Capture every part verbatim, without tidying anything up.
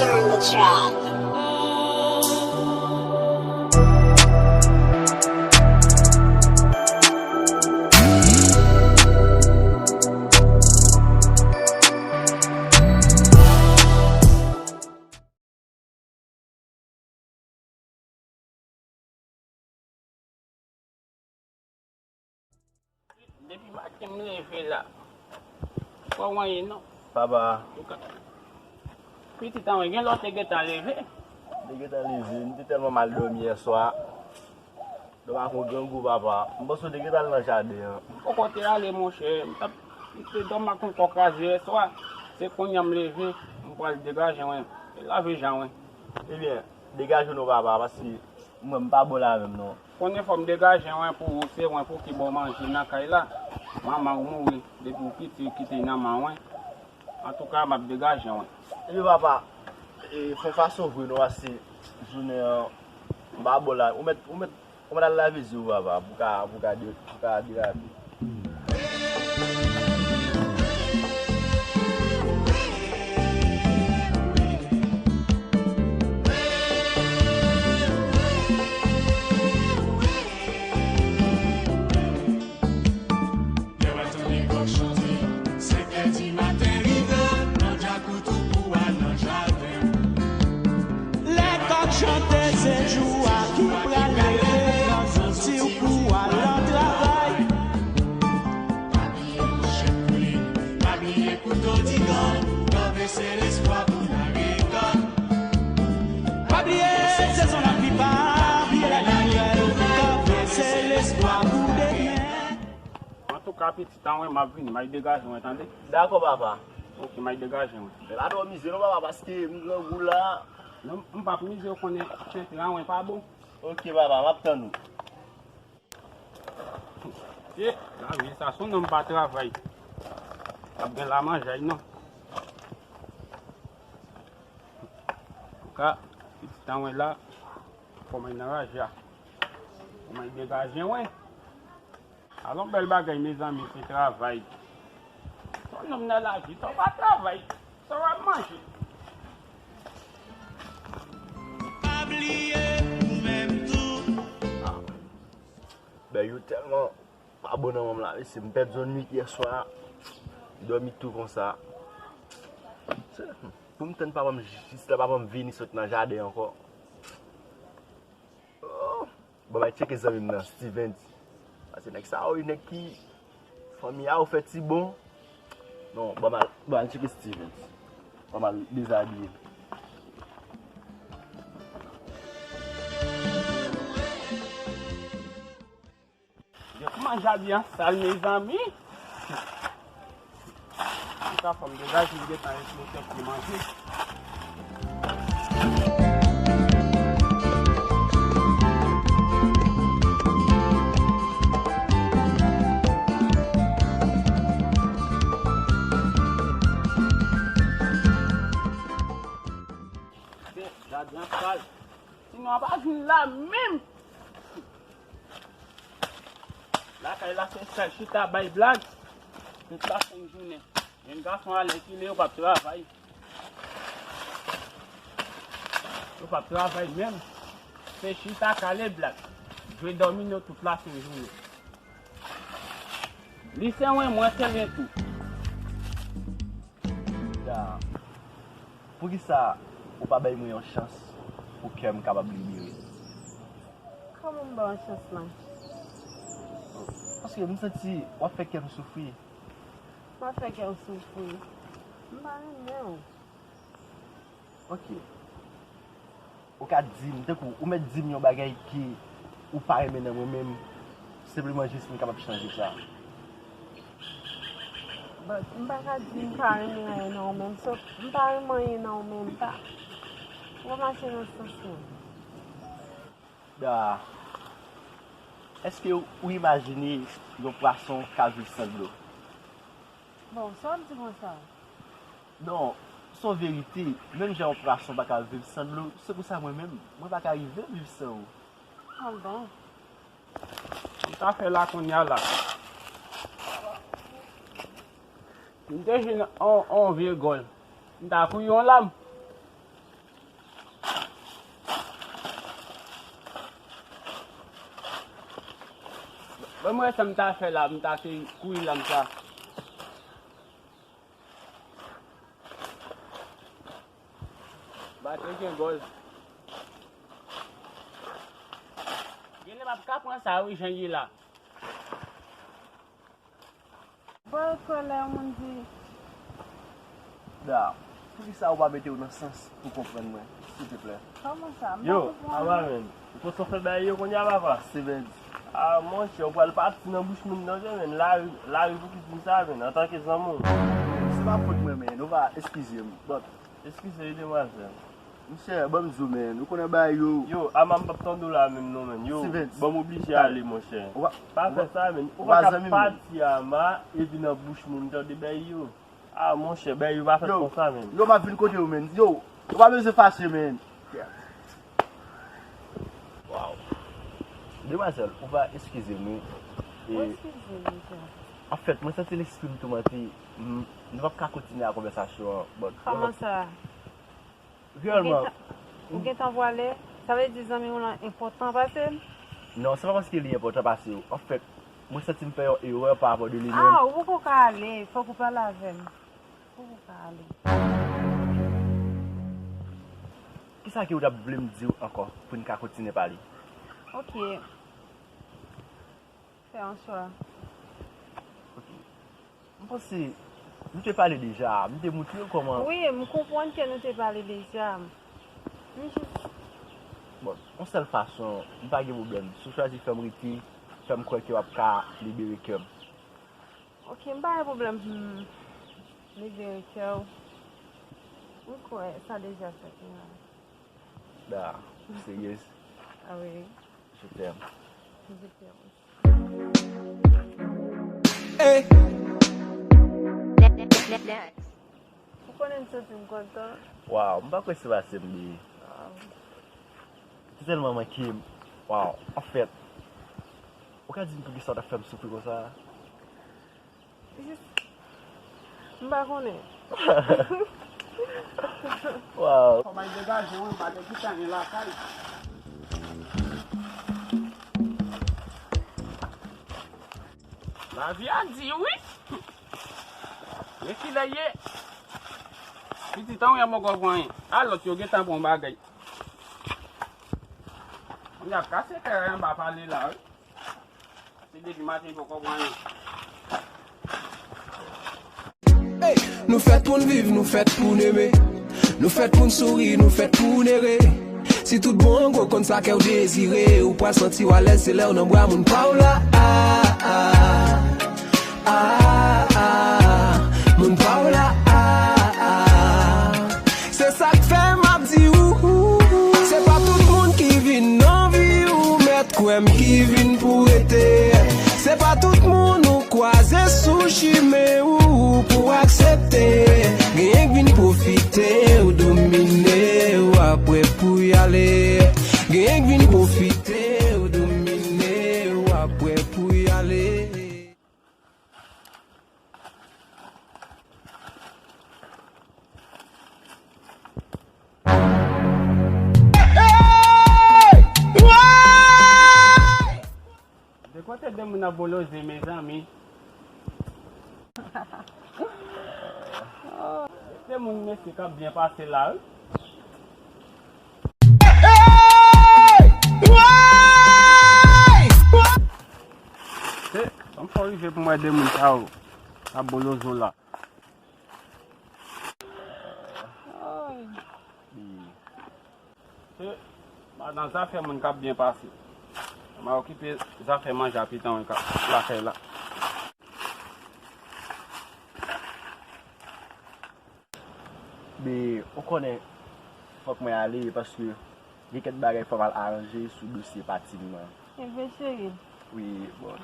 on the track. Depi maten m leve la, pa w anyen non. Papa. Ou ka, pitit an, gen lè w te gentan leve. M te gentan leve, m te tèlman mal dòmi yè swa. Dòmi ak yon grangou, papa. M panse w te gentan al nan jaden an. M poko te ale, monchè. M t ap, m te dòmi ak yon kò kraze yè swa. Se kounye a m leve, m pral degaje mwen. E lave jan mwen. Ebyen, degaje w non, papa, paske mwen, m pa bon la menm non. Konnen fò m degaje mwen pou ou, se mwen pou ki ba w manje nan kay la. Manman w mouri, depi w piti, w kite nan men mwen. Antouka, m ap degaje mwen. Ebyen, papa, e, fè fason vre non, paske jounen an, m pa bon la. Ou mèt, ou mèt, ou mèt al lave zye w, papa, pou ka, pou ka de-, pou ka derape. Lè w al tande kòk chante, senk è di maten rive, nan djakout ou pou al nan jaden. Lè kòk chante, se jou a ki pral leve, nan zanti w pou al nan travay. Pa bliye mouche pri, pa bliye kouto digan, kanpe se lespwa pou la rekòt. Pa bliye sezon lapli, pa bliye lagrèl, kanpe se lespwa pou demen. Antouka, pitit an, mwen, m ap vini, m al degaje mwen, tande? Dakò, papa. Oke, m al degaje mwen. Men pa twò mize non, papa, paske m grangou la. Non, m p ap mize, ou konnen, tenten an, mwen pa bon. Oke, papa, m ap tann ou. Ye, lavi sa, se yon nonm pa travay, ap gen lamanjay non. Antouka, pitit an mwen la, kòman l nan raje a? Kòman l degaje mwen? Alon bèl bagay, mezanmi, se travay. Se yon nonm nan lavi, sa w pa travay, sa w ap manje? Pa bliye ou menm tou. Bèl yo tèlman pa bon nan men m la, mesye. M pèdi yon nuit yè swa. M dòmi tou konsa. Se, pou m tann papa m, jis la papa m vini sot nan jaden ankò. Oh, bon, m al tcheke zanmi m nan, Steven. Paske nèg sa yo, nèg ki fanmi a yo fè ti bon. Non, bon, m al, bon, al tcheke Steven. Bon, m al dezabiye. Yo, kòman jaden an sal, mezanmi? Antouka, fò m degaje m gentan retire kèk ti manje. Jaden an sal. Sinon, an pa vin la menm. Lakay la se sèl chita bay blag. Tout lasenk jounen. Jenn gason alèkile, yo p ap travay. Yo p ap travay menm. Se chita kale blag. Jwe domino tout lasenk jounen. Li se mwen, mwen se mwen tou. Ya. Poukisa ou pa bay mwen yon chans pou kè m kapab libere? Kòman m ba w chans lan? Paske m santi w ap fè kè m soufri. M ap fè kè w soufri? M pa renmen w. Ok. Ou ka di m, tankou ou mèt di m yon bagay ki ou pa renmen nan mwen, men m senpleman jis pou m kapab chanje sa. But m pa ka di m pa renmen anyen nan ou menm, so m pa renmen anyen nan ou menm, m pa, ou pa mache nan sans mwen. Da, èske ou imajine yon pwason ka viv san dlo? Bon, sa w ap di konsa? Non, se yon verite. Menm jan yon pwason pa ka viv san dlo, se konsa mwen menm, mwen pa ka rive viv san ou. Ah bon? Sa m ta fè la kounye a la? M te jwenn on, on vye gòl. M ta kouye yon lam. Ban m wè sa m ta fè la, m ta kouri la, m ta. Batri gen gòl. Genlè m ap ka pran sa wi, jan l ye la. Bòl kòlè moun di. Da, poukisa ou pa mete w nan sans pou konprann mwen, silteplè? Kòman sa? M pa Yo, konprann. Aba menm. Ou konn sa w fè bagay yo kounye a, papa? Steven. Ah, monchè, ou pral pati nan bouch moun nan, menm. Lari, lari pou ki di m sa, menm, antanke zanmi w. Se pa fòt mwen, menm. Ou va eskize m. But Eskize wi, demwazèl. Monchè, ban m di w, menm. Ou konnen bagay yo. Yo, Ama, m p ap tande w la menm non, menm. Yo, Steven. Ban m oblije ale, monchè. Ou pa, Pa ou fè pa, sa, menm. Ou ou pa pa ka zanmi m, menm. Pati, Ama, epi nan bouch moun, tande bagay yo. Ah, monchè, bagay yo pa fèt Yo, konsa, menm. Yo, m ap vin kote w, menm. Yo, ou pa bezwen fache, menm. Wow. Demwazèl, ou va eskize m, wi. E, Ou eskize m, wi, frè. Anfèt, mwen santi lespri m toumante. M, nou p ap ka kontinye a konvèsasyon an. Bon, Kòman sa? Reyèlman. Ou gentan, ou gentan vwale? Sa vle di zanmi w lan enpòtan pase m? Non, se pa paske li enpòtan pase w. Anfèt, mwen santi m fè yon erè pa rapò de li menm. Ah, ou poko ka ale. Fòk ou pale avè m. Ou poko ka ale. Kisa ke ou t ap vle m di w ankò pou n ka kontinye pale? Ok. Fè yon chwa. Ok. M panse nou te pale deja. M te montre w kòman. Wi, m konprann ke nou te pale deja. M jis Bon, yon sèl fason, m pa gen pwoblèm. Si w chwazi fè m rete, fè m kwè ke w ap ka libere kè m. Ok, m pa gen pwoblèm pou m libere kè w. M kwè sa deja fèt, men. Da, ou seryez? Ah wi. Je t'aime. Je t'aime aussi. Hey. Ou konnen m santi m kontan. Wow, m pa kwè se pase m li. Wow. Ou tèlman manke m. Wow, anfèt, ou ka di m poukisa w t ap fè m soufri konsa? Jis, m pa konnen. Wow. Fò m al degaje, wi, m pa gen kisa gen lakay. Lavi a di wi. Men kilè ye. Pitit an wi an poko pran anyen. A lòt yo gentan pran bagay. Kounye a kase kè anba pale la wi. Se depi maten poko pran anyen. Hey, nou fèt pou n viv, nou fèt pou n eme. Nou fèt pou n souri, nou fèt pou n ere. Si tout bon gwo konn sa kè w dezire, ou pral santi w alèz, se lè w nan bra moun pa w la. Ah, ah, ah, ah, moun pa w la. Ah, ah. Se sa k fè m ap di ou, se pa tout moun ki vin nan vi ou, mèt kwè m ki vin pou rete. Se pa tout moun ou kwaze sou chimen ou pou aksepte. Genyen k vin pwofite w, domine w, apre pou y ale. Genyen k vin pwofite w, domine w, apre pou y ale. De kote de moun ap boloze, mezanmi? De moun mesye k ap byen pase la, wi. Se, ban m fè rive pou m wè de moun sa yo k ap boloze la. Se, m nan zafè moun k ap byen pase. M a okipe zafè manje a pitan mwen k ap lakay la. Men, ou konnen, fòk mwen ale, paske gen kèk bagay fò m al aranje sou dosye pati m nan. Enben, cheri. Wi, bon.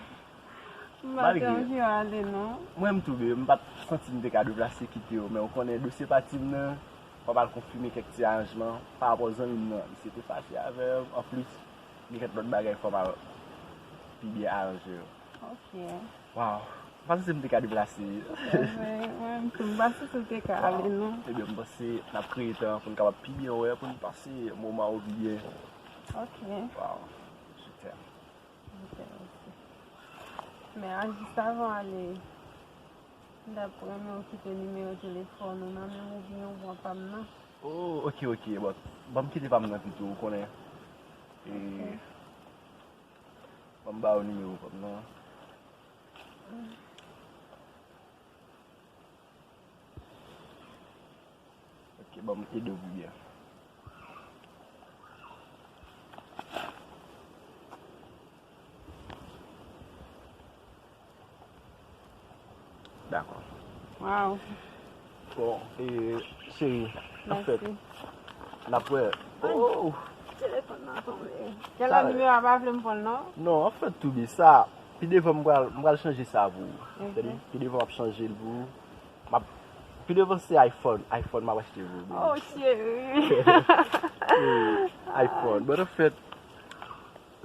M pa te anvi w ale, non. Mwen menm tou, babe, m pa t santi m te ka deplase kite w, men ou konnen dosye pati m nan, fò m al konfime kèk ti aranjman pa rapò zanmi m nan. Misye te fache avè m. Anplis, gen kèk lòt bagay fò m al pi byen aranje yo. Ok. Waw. M pa santi m te ka deplase. Mwen, mwen menm tou, m pa santi m te ka ale, non. Ebyen, m panse n ap kreye tan pou n kapab pi byen wè, pou n pase moman yo pi byen. Ok. Waw. Super. Ok, osi. Men a, jis avan w ale, m t ap renmen w kite nimewo telefòn ou nan men m oubyen w pran pa m nan. Oh, ok, ok, bon. Ban m kite pa m nan pito, ou konnen. E, ban m ba ou nimewo pa m nan. Ok, ban m ede w pi byen. Dakò. Waw. Bon, e, cheri, anfèt, n ap wè. Oh! Telefòn nan tonbe. Genlè nimewo a pa vle m pran l non. Non, anfèt, tou byen sa. Pi devan, m pral, m pral chanje sa pou ou. Tande? Pi devan, m ap chanje l pou ou. M ap, pi devan se iPhone. iPhone m ap achte pou ou, baby. Oh, cheri. Eh, iPhone. Bon, anfèt,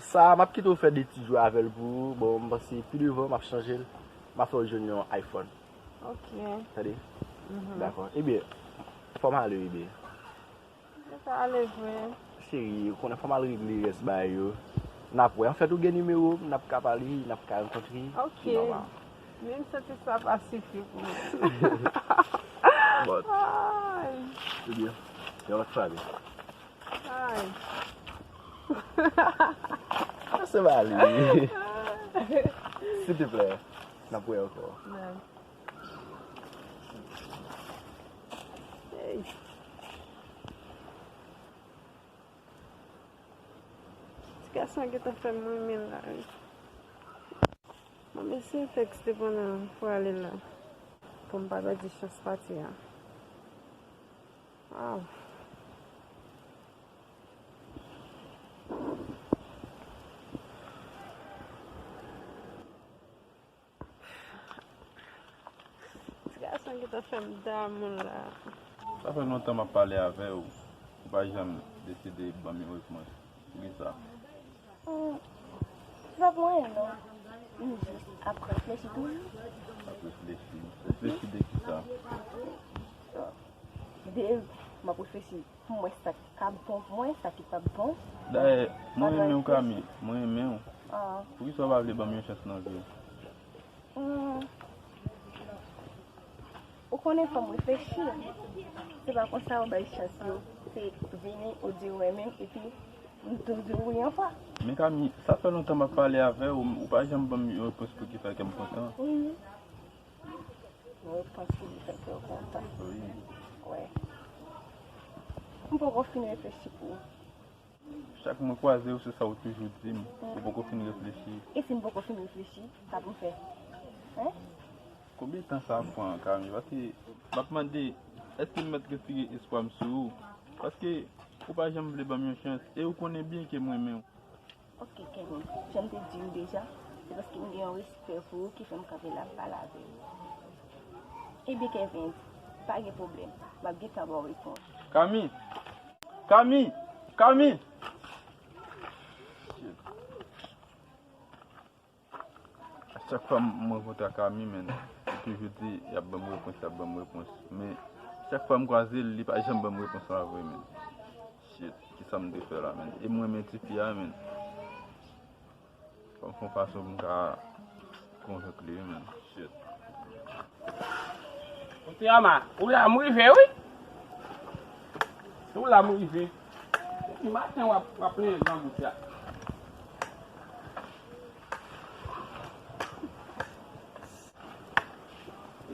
sa, m ap kite w fè de ti jwe avè l pou ou. Bon, m panse pi devan, m ap chanje l. M ap fè w jwenn yon iPhone. Ok. Tande? Dakò. Ebyen, fò m ale, ebyen. Sa ale vre. Cheri, ou konnen fò m al regle rès bagay yo. N ap wè. Anfèt, ou gen nimewo m, n ap ka pale, n ap ka rankontre. Ok. Menm santi sa pa sifi pou mwen. Bon. Ay. Ebyen, yon lòt fwa, byen. Ay. Sa se pale. Silteplè, n ap wè ankò. Hey. Ti gason an gentan fè m renmen l la, wi. Mwen eseye fè ekspre pandan pou ale la, pou m pa pèdi chans pati a. Waw. Ti gason ki ta fè m damou la. Sa fè lontan m ap pale avè w, ou pa janm deside ban m yon repons. Poukisa? Hmm, se pa pou anyen non. M jis ap reflechi toujou. Ap reflechi? Reflechi de kisa? De, m ap reflechi pou m wè sa k ap bon pou mwen, sa ki p ap bon. Dayè, mwen renmen w, Kami. Mwen renmen w. Ah. Poukisa w pa vle ban m yon chans nan vi w? Hmm. Ou konnen fò m reflechi. Se pa konsa yo bay chans yo. Se vini, ou di ou renmen m, epi m tou di w wi yon fwa. Men Kami, sa fè lontan m ap pale avè w, ou pa janm ban m yon repons pou ki fè kè m kontan. Wi. Yon repons ki fè kè w kontan. Wi. Wi. M poko fin reflechi pou ou. Chak mwen kwaze w, se sa w toujou di m. Ou poko fin reflechi. E si m poko fin reflechi, sa pou m fè? Hein? Konbyen tan sa ap pran, Kami? Paske m ap mande, èske m mèt retire espwa m sou ou? Paske ou pa janm vle ban m yon chans, e ou konnen byen ke m renmen w. Ok, Kevin, jan m te di w deja, se paske m gen yon respè pou ou ki fè m kanpe la ap pale avè w. Ebyen, Kevin, pa gen pwoblèm, m ap gentan ba w repons. Kami! Kami! Kami! A chak fwa m rankontre ak Kami, menn, li toujou di y ap ban m repons, y ap ban m repons. Men, chak fwa m kwaze l, li pa janm ban m repons la vre, menn. Shit, kisa m te fè la, menn? E m renmen tifi a, menn. Fò m fè yon fason pou m ka konvenk li, menn. Shit. Kote Ama? Ou la, m rive, wi. Ou la, m rive. Depi maten, w ap, w ap plenyen grangou sa.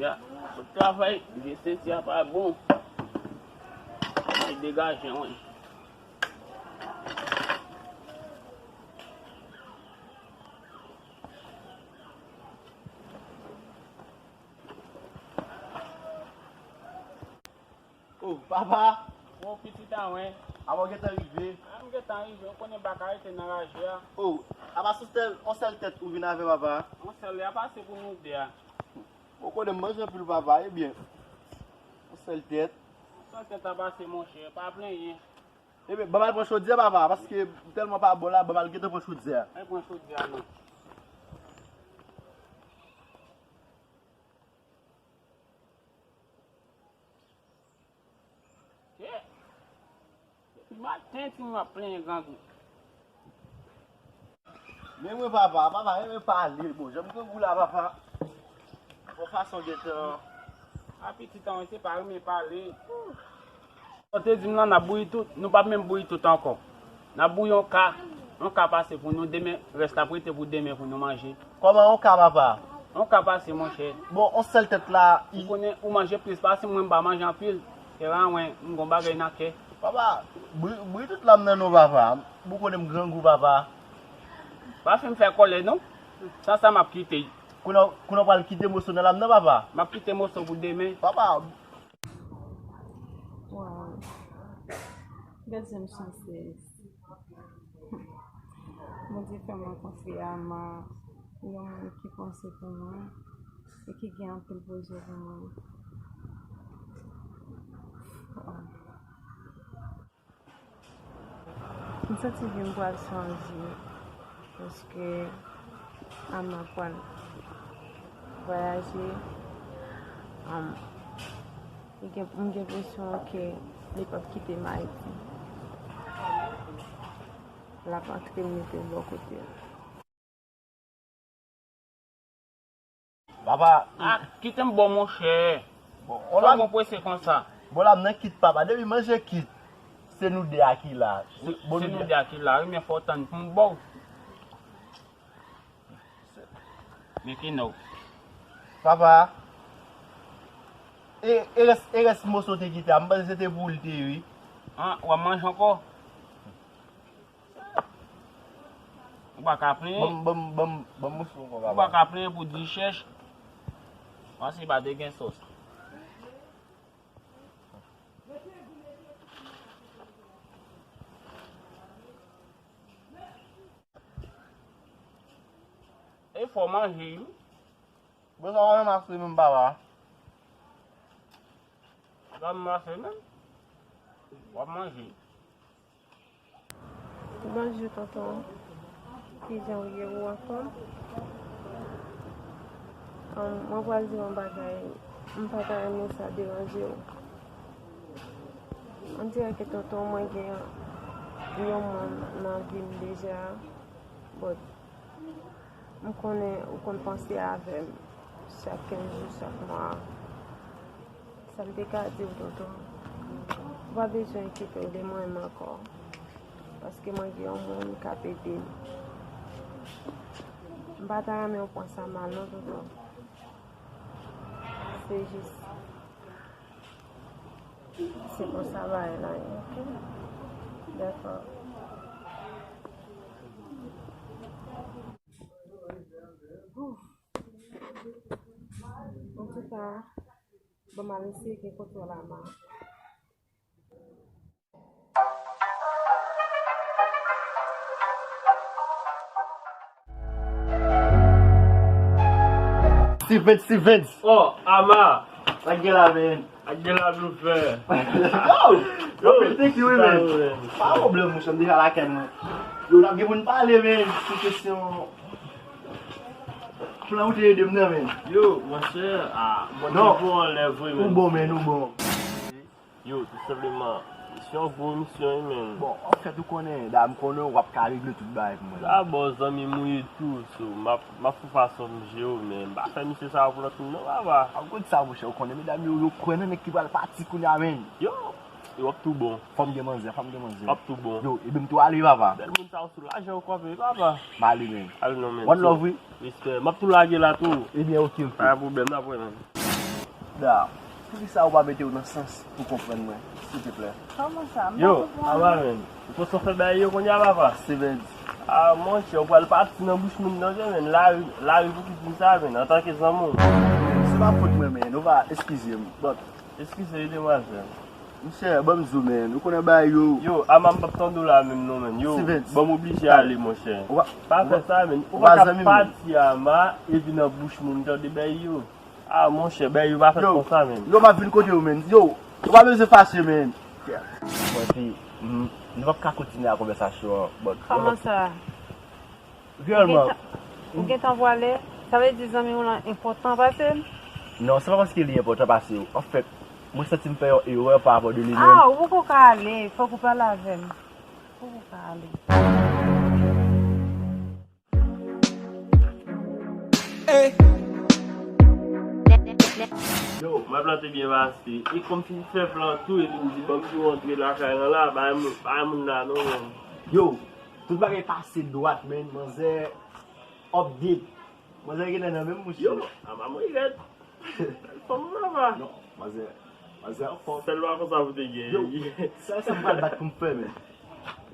Ya, sot travay, vye senti a pa bon. Mwen degaje mwen. Oh, papa! Bon, pitit a mwen. Apa w gentan rive? A, m gentan rive. Ou konnen m pa ka rete nan raje a. Oh, apa se yon sèl, yon sèl tèt ou vin avè, papa? Yon sèl, li ap ase pou nou de a. Ou konnen m manje anpil, papa, ebyen. Yon sèl tèt. Yon sèl tèt ap ase, monchè, pa plenyen. Ebyen, ban m al pran chodyè, papa, paske m tèlman pa bon la, ban m al gentan pran chodyè a. Al pran chodyè a, non. Ye! Depi maten, timoun ap plenyen grangou. Men mwen papa, papa renmen pale. Bon, jan m grangou la, papa. Bon fason gentan. A pitit an, se pa renmen pale. Ou te di m lan, n ap bouyi tout, nou p ap menm bouyi tout ankò. N ap bouyi yon ka, yon ka pase pou nou demen, rès la ap rete pou demen pou nou manje. Kòman yon ka, papa? Yon ka pase, monchè. Bon, yon sèl tèt la. Ou konnen, ou manje plis pase mwen, m pa manje anpil. Se la, mwen, m gon bagay nan kè. Papa, bouyi, bouyi tout lam nan non, papa. Ou konnen m grangou, papa. Pa fè m fè kòlè, non. San sa, m ap kite. Kounye a, kounye a w pral kite moso nan lam nan, papa? M ap kite moso pou demen. Papa, Waw. Gad jan m chanse. Bondye fè m rankontre Ama, yon moun ki panse pou mwen e ki gen anpil pwoje pou mwen. Waw. M santi vi m pral chanje, paske Ama pral vwayaje. Am, li gen, m gen enpresyon ke li p ap kite m Ayiti. L ap antre m mete l bò kote l. Papa, ah, kite m bò, monchè. Bon, sa w gon prese konsa? Bon, la m nan kit, papa. Depi manje kit, se nou de a ki la. Se, bon, se nou de a ki la, wi, men fò w tann pou m ba w. Men ki non. Papa, e, e rès, e rès moso te kite a, m panse se te pou l te, wi. Ah, w ap manje ankò? Ou pa ka plenyen. Ban m, ban m, ban m, ban m moso ankò, papa. Ou pa ka plenyen pou di chèch. Panse pa te gen sòs. E fò manje, wi. Bon, sa w ap ranmase menm, papa? Sa m ranmase menm? W ap manje. Bonjou, tonton. Kijan w ye, ou anfòm? Ann, mwen pral di w yon bagay. M pa ta renmen sa deranje w. On dirè ke tonton mwen gen yon moun nan vi m deja, but m konnen ou konn panse avè m chak kenz jou, chak mwa. Sa m te ka di w, tonton, ou pa bezwen enkyete w de mwen menm ankò, paske mwen gen yon moun k ap ede m. M pa ta renmen w pran sa mal non, tonton. Se jis, se konsa bagay la ye, oke? Dakò. Ouf. Antouka, bon, m al eseye gen kontwòl Ama. Steven, Steven. Oh, Ama. Sa k gen la, men? Ak gen la blofè. Yo! Yo, yo, thank you, wi, men. Pa pwoblèm, monchè, m deja lakay mwen. Yo, n ap gen pou n pale, men, sou kesyon plan ou te ede m nan, men. Yo, monchè, ah, mwen te bon anlè vre, men. Ou bon, men, ou bon. Yo, tou senpleman, se yon gwo misyon, wi, men. Bon, anfèt, ou konnen, da m konnen w ap ka regle tout bagay pou mwen. Dabò, zanmi m ou ye tou, so, m ap, m ap fè fason m jere w, men m pa fè misye sa pou lòt moun, non, papa. Ap gade sa, monchè, ou konnen, medam yo, yo kwè nan nèg ki pral pati kounye a, men. Yo, yo, w ap tou bon. Fò m gen manzè, fò m gen manzè. W ap tou bon. Yo, ebyen m tou ale, papa. Bèl moun sa yo sou lajan yo kanpe, papa. M ale, men. Ale non, men. One love, wi. Respè. M ap tou lage la tou. Ebyen, oke, oke. Pa gen pwoblèm, n ap wè, men. Da, poukisa ou pa mete w nan sans pou konprann mwen, silteplè? Kòman sa? M pa konprann. Yo, Ama, men. Ou konn sa w fè bagay yo kounye a, papa? Steven. Ah, monchè, ou pral pati nan bouch moun nan, men. Lari, lari pou ki di m sa, men, antanke zanmi w. Se pa fòt mwen, men. Ou va eskize m. But, eskize, demwazèl. Monchè, ban m di w, men. Ou konnen bagay yo. Yo, Ama, m p ap tande w la menm non, men. Yo, Steven. Ban m oblije ale, monchè. Ou pa, pa fè sa, men. Ou pa ka pati, Ama, epi nan bouch moun, tande bagay yo. Ah, monchè, bagay yo pa fèt konsa, men. Yo, m ap vin kote w, men. Yo, ou pa bezwen fache, men. Mwen di, m, nou p ap ka kontinye a konvèsasyon an, but. Kòman sa? Reyèlman. Ou gentan, ou gentan vwale? Sa vle di zanmi w lan enpòtan pase m? Non, se pa paske li enpòtan pase w. Anfèt, mwen santi m fè yon erè pa rapò de li menm. Ah, ou poko ka ale. Fòk ou pale avè m. Ou poko ka ale. Yo, mwen plante byen pase. E kòm fin fè plan tou, epi m di, "Ban m tou rantre lakay lan la, bay moun, bay moun la non, menm." Yo, tout bagay pase dwat, menm. Manzè update. Manzè gentan nan menm, monchè. Yo, a maman y rèd. Fòm nan va. Non, manzè, manzè anfòm. Sèl pa konsa pou te gen. Yo, sèl sa m pral bat pou m fè, menm.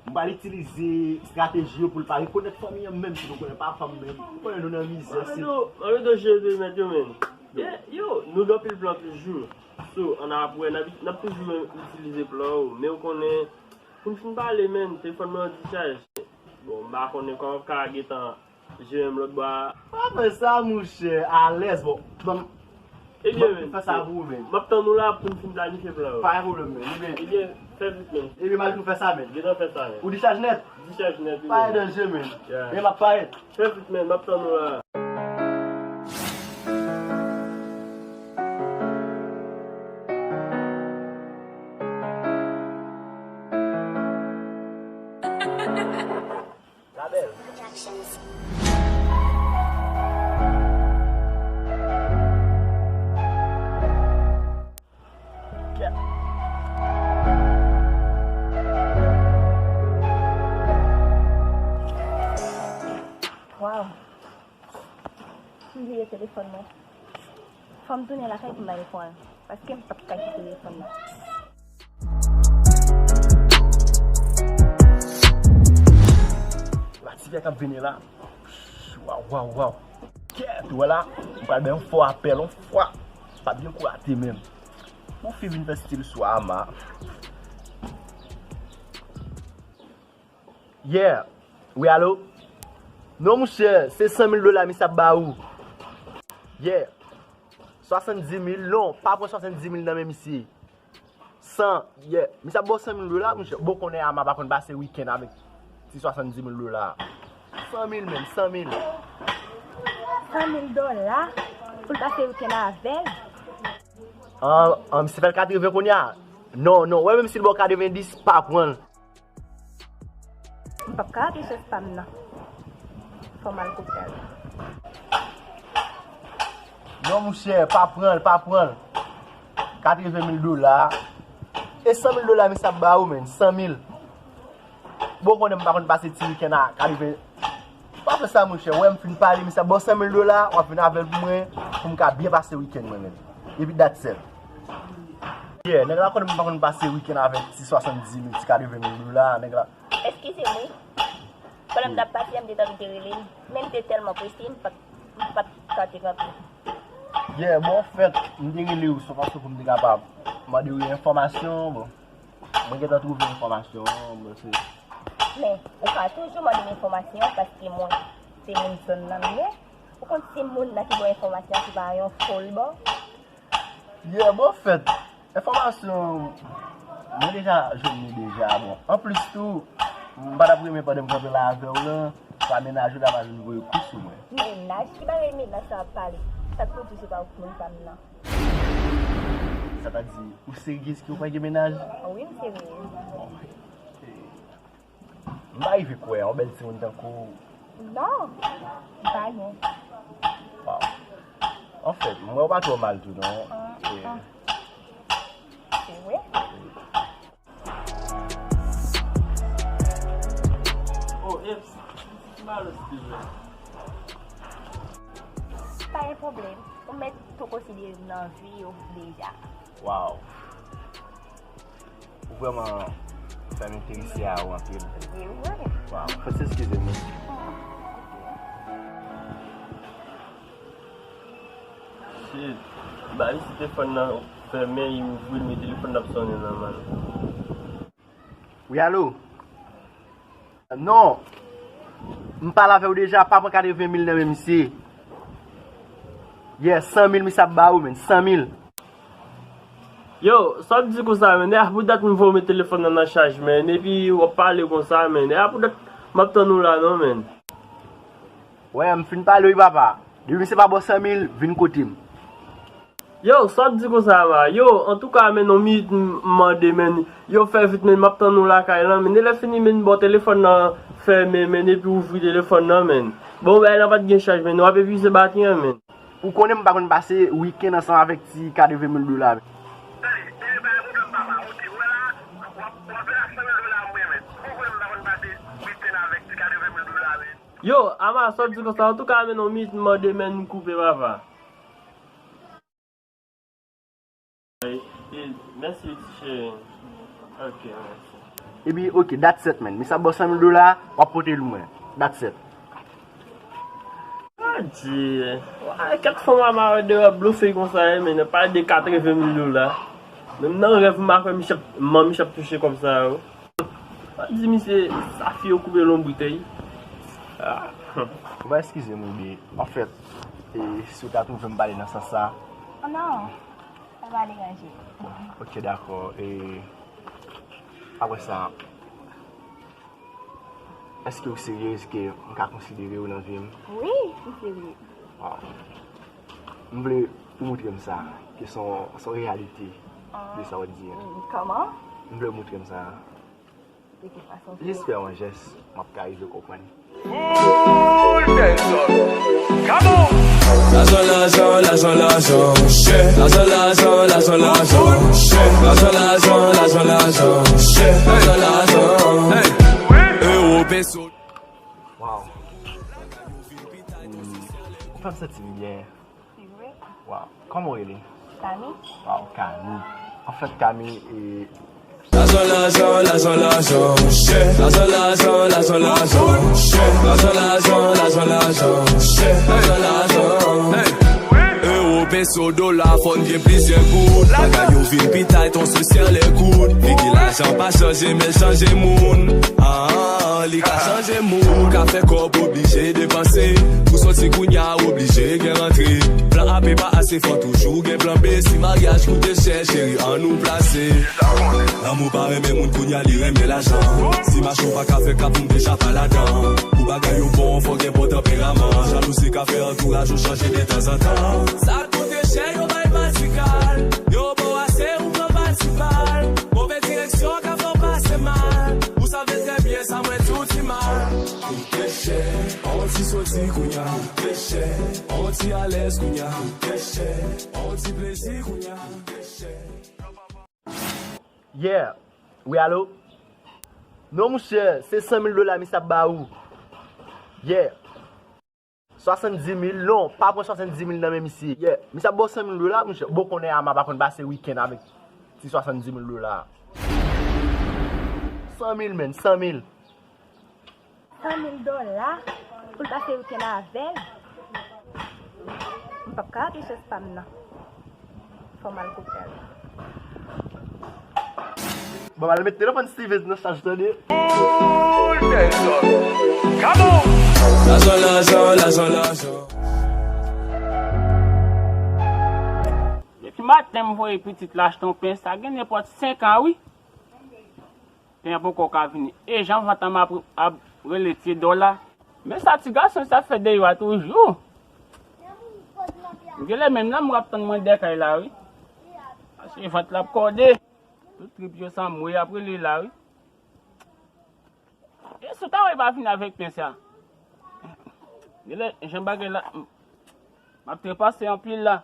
M pral itilize estrateji yo pou l pa rekonèt fanmi an menm, si nou konnen pa fanm menm. Ou konnen nou nan mizè, se. Yo, ann redo jere de mèt yo, menm. Yo, yo, nou gen anpil plan toujou. So, ann ap wè, n ap, n ap toujou itilize plan yo. Men ou konnen, pou n fin pale, menm, telefòn mwen an dichaj. Bon, m pa konnen kòman w ka gentan jere m lòt bò a. Pa fè sa, monchè, alèz, bon. Bon, Ebyen, men, fè sa pou ou, men. M ap tann ou la pou n fin planifye plan yo. Pa gen pwoblèm, men. Ebyen, fè vit, men. Ebyen, m al tou fè sa, men. Gentan fè sa, men. Ou dichaj nèt? Dichaj nèt, wi, men. Pa gen danje, men. Yeah. Men m ap parèt. Fè vit, men. M ap tann ou la. Labèl. Waw. M bliye telefòn mwen. Fò m tounen lakay pou m al pran l, paske m p ap ka kite telefòn nan. Lativya k ap vini la. Waw, waw, waw. Kèt, ou wè la, m pral bay yon fò apèl, yon fwa. Pa byen kou rate menm. Yon fi vin fè stil sou Ama. Yeah. Wi, alo? Non, monchè, se san mil dola misye ap ba ou. Yeah. Swasanndiz mil, non, pa pran swasanndiz mil nan men misye. San, yeah. Misye ap ba w san mil dola, monchè. Bon, konnen Ama pa konn pase wikenn avèk ti swasanndiz mil dola. San mil menm, san mil. San mil dola pou l pase wikenn avè l? An, an, misye fè l katreven kounye a. Non, non, wè, menm si l ba w katrevendis, pa pran l. M p ap ka rate chans pa m nan. Fò m al kote l. Non, monchè, pa pran l, pa pran l. Katreven mil dola. E san mil dola misye ap ba ou, menm, san mil. Bon, konnen m pa konn pase ti wikenn a katreven. Pa fè sa, monchè. Wè, m fin pale, misye ap ba w san mil dola, w ap vin avè l pou mwen, pou m ka byen pase wikenn mwen menm. Epi that's it. Yeah, nèg la konnen m pa konn pase wikenn avèk ti swasanndiz mil, ti katreven mil dola, nèg la. Eskize m, wi. Pandan m t ap pati a, m te t anvi te rele l, men m te tèlman prese, m pa t, m pa t ka te kanpe. Yeah, bon, anfèt, m te rele w sou fason pou m te kapab mande w enfòmasyon, bon. Mwen gentan twouve enfòmasyon an, bon, se. Men, ou ka toujou mande m enfòmasyon, paske mwen, se moun zòn nan m ye. Ou konn se moun nan ki ba w enfòmasyon an, se pa yon fo l ba w. Yeah, bon, anfèt, enfòmasyon, mwen deja jwenn li deja, bon. Anplis tou, m pa t ap renmen pandan m kanpe la avè w lan, pa mennaj ou ta va vin voye kou sou mwen. Mennaj? Ki bagay mennaj sa w ap pale? Sa k pou di se pa w k moun pa m nan? Sa ta di, ou serye ki ou pa gen mennaj? Wi, m serye. Bon, m pa rive kwè, yon bèl timoun tankou w. Non, m pa gen. Waw. Anfèt, m wè w pa twò mal tou, non. Ah, ah. Se vre? Oh, Eps, ti malo, silvouplè. Pa gen pwoblèm. Ou mèt tou konsidere m nan vi w deja. Waw. Ou vrèman fè m enterese a ou anpil. Se vre. Waw. Fò s eskize m wi. Shit. Ba li si telefòn nan fèmen, li ouvri l, men telefòn nan ap sonnen nòmal. Wi, alo? Non. M pale avè w deja, pa pran katreven mil nan men misye. Yeah, san mil misye ap ba ou, menn, san mil. Yo, sa w ap di konsa, menn? E a pou dat m voye w met telefòn nan nan chaj, menn, epi w ap pale konsa, menn. E a pou dat m ap tann ou la, non, menn. Wè, m fin pale wi, papa. Depi misye pa ba w san mil, vin kote m. Yo, sa w ap di konsa, va? Yo, antouka, menn, yon minit m mande, menn. Yo, fè vit, menn, m ap tann ou lakay lan, menn. E lè fini, menn, ba w telefòn nan fèmen, menn, epi ouvri telefòn nan, menn. Bon, bagay lan pa t gen chaj, men nou ap epuize batri an, men. Ou konnen m pa konn pase wikenn ansanm avèk ti katreven mil dola, men. Tande, e, pa gen pwoblèm, papa. Oke, ou wè la, w ap, w ap fè ak san mil dola mwen, men. Ou konnen m pa konn pase wikenn avèk ti katreven mil dola, men. Yo, Ama, sa w di konsa, antouka, men non, minit, m mande, men, m koupe, papa. E, mèsi, ti cheri. Ok, mèsi. Epi, ok, that's it, man. Misye ap ba w san mil dola, w ap pote l mwen. That's it. Adye. Wa, kèk fanm a mare de blofe konsa, men nan pale de katreven mil dola. Menm nan rèv, m pa kwè misye ap, man misye ap touche kòb sa yo. Di misye, sa fi yo koupe lonbrit, ey. Ah. Ou va eskize m, Ruby. Anfèt, e, si w ta twouve m pale nan sans sa. Oh, non. Sa pa deranje. Ok, dakò. E, apre sa, èske w serye ke m ka konsidere w nan vi m? Wi, m serye. Waw. M vle ou montre m sa, ke se yon, se yon reyalite de sa w ap di a. Kòman? M vle ou montre m sa. De ki fason? Jis fè yon jès, m ap ka rive konprann. Full dancehall. Come on! Lajan, lajan, lajan, lajan, chè. Lajan, lajan, lajan, lajan, chè. Lajan, lajan, lajan, lajan, chè. Lajan, lajan. Ewo, peso. Wow. Hmm. Ou fè m santi m byen. Se vre? Wow. Kòman w rele? Kami. Wow, Kami. Anfèt, Kami, e, lajan, lajan, lajan, lajan, chè. Lajan, lajan, lajan, lajan, chè. Lajan, lajan, lajan, lajan, chè. Lajan, lajan. Ewo, peso, dola, fò n gen plizyè goud. Bagay yo vin pi tayt, on se serre les coudes. Figi lajan pa chanje, men l chanje moun. Ah, li ka chanje moun. Ou ka fè kòb, oblije depanse. Pou soti kounya, oblije gen rantre. Plan A pe pa ase, fò toujou gen plan B. Si maryaj koute chè, cheri, annou plase. Lanmou pa renmen moun, kounya li renmen lajan. Si mache w pa ka fè kap, m deja pa ladan. Pou bagay yo bon, fò gen bon tanperaman. Jalouzi ka fè antouraj ou chanje de tanzantan. Sa koute chè, yo bay matikal. Yo ba w ase, ou pran patikal. Move direksyon ka fè w pase mal. Ou save trè byen sa mwen di w, ti mal. Koute chè, on ti soti kounya. Koute chè, on ti alèz kounya. Koute chè, on ti plezi kounya. Koute chè. Yeah. Wi, alo? Non, monchè, se san mil dola misye ap ba ou. Yeah. Swasanndimil, non, pa pran swasanndimil nan men misye. Yeah. Misye ap ba w san mil dola, monchè. Bon, konnen Ama pa konn pase wikenn avèk ti swasanndimil dola. San mil, menn, san mil. San mil dola pou l pase wikenn avè l. M p ap ka rate chans pa m nan. Fò m al kote l. Bon, m al met telefòn Steven nan chaj, tande. Full dancehall. Come on! Lajan, lajan, lajan, lajan. Depi maten m voye pitit la achte yon pen, sa gen nenpòt senk an, wi. Pen an poko ka vini. E jan vant lan ap, ap rele ti dola. Men sa ti gason sa fè deyò a toujou. Genlè menm lanmou ap tann mwen dèyè kay la, wi. Paske vant la ap kòde. Tout trip yo sa mwe ap rele la, wi. E si w ta wè pa vin avèk pen sa. Genlè jan bagay la, m ap trepase anpil la.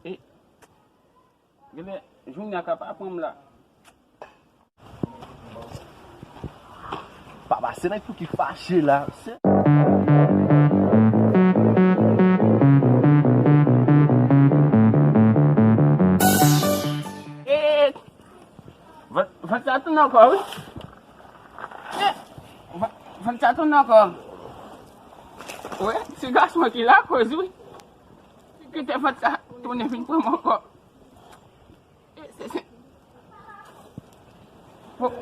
E Genlè jounen an ka pa pran m la. Papa, se nèg pou ki fache la. Se Eh, vant, vant sa tounen ankò, wi. Eh, vant, vant sa tounen ankò. Wi, se gason ki lakoz, wi. Kite vant sa tounen vin pran m ankò. Bon.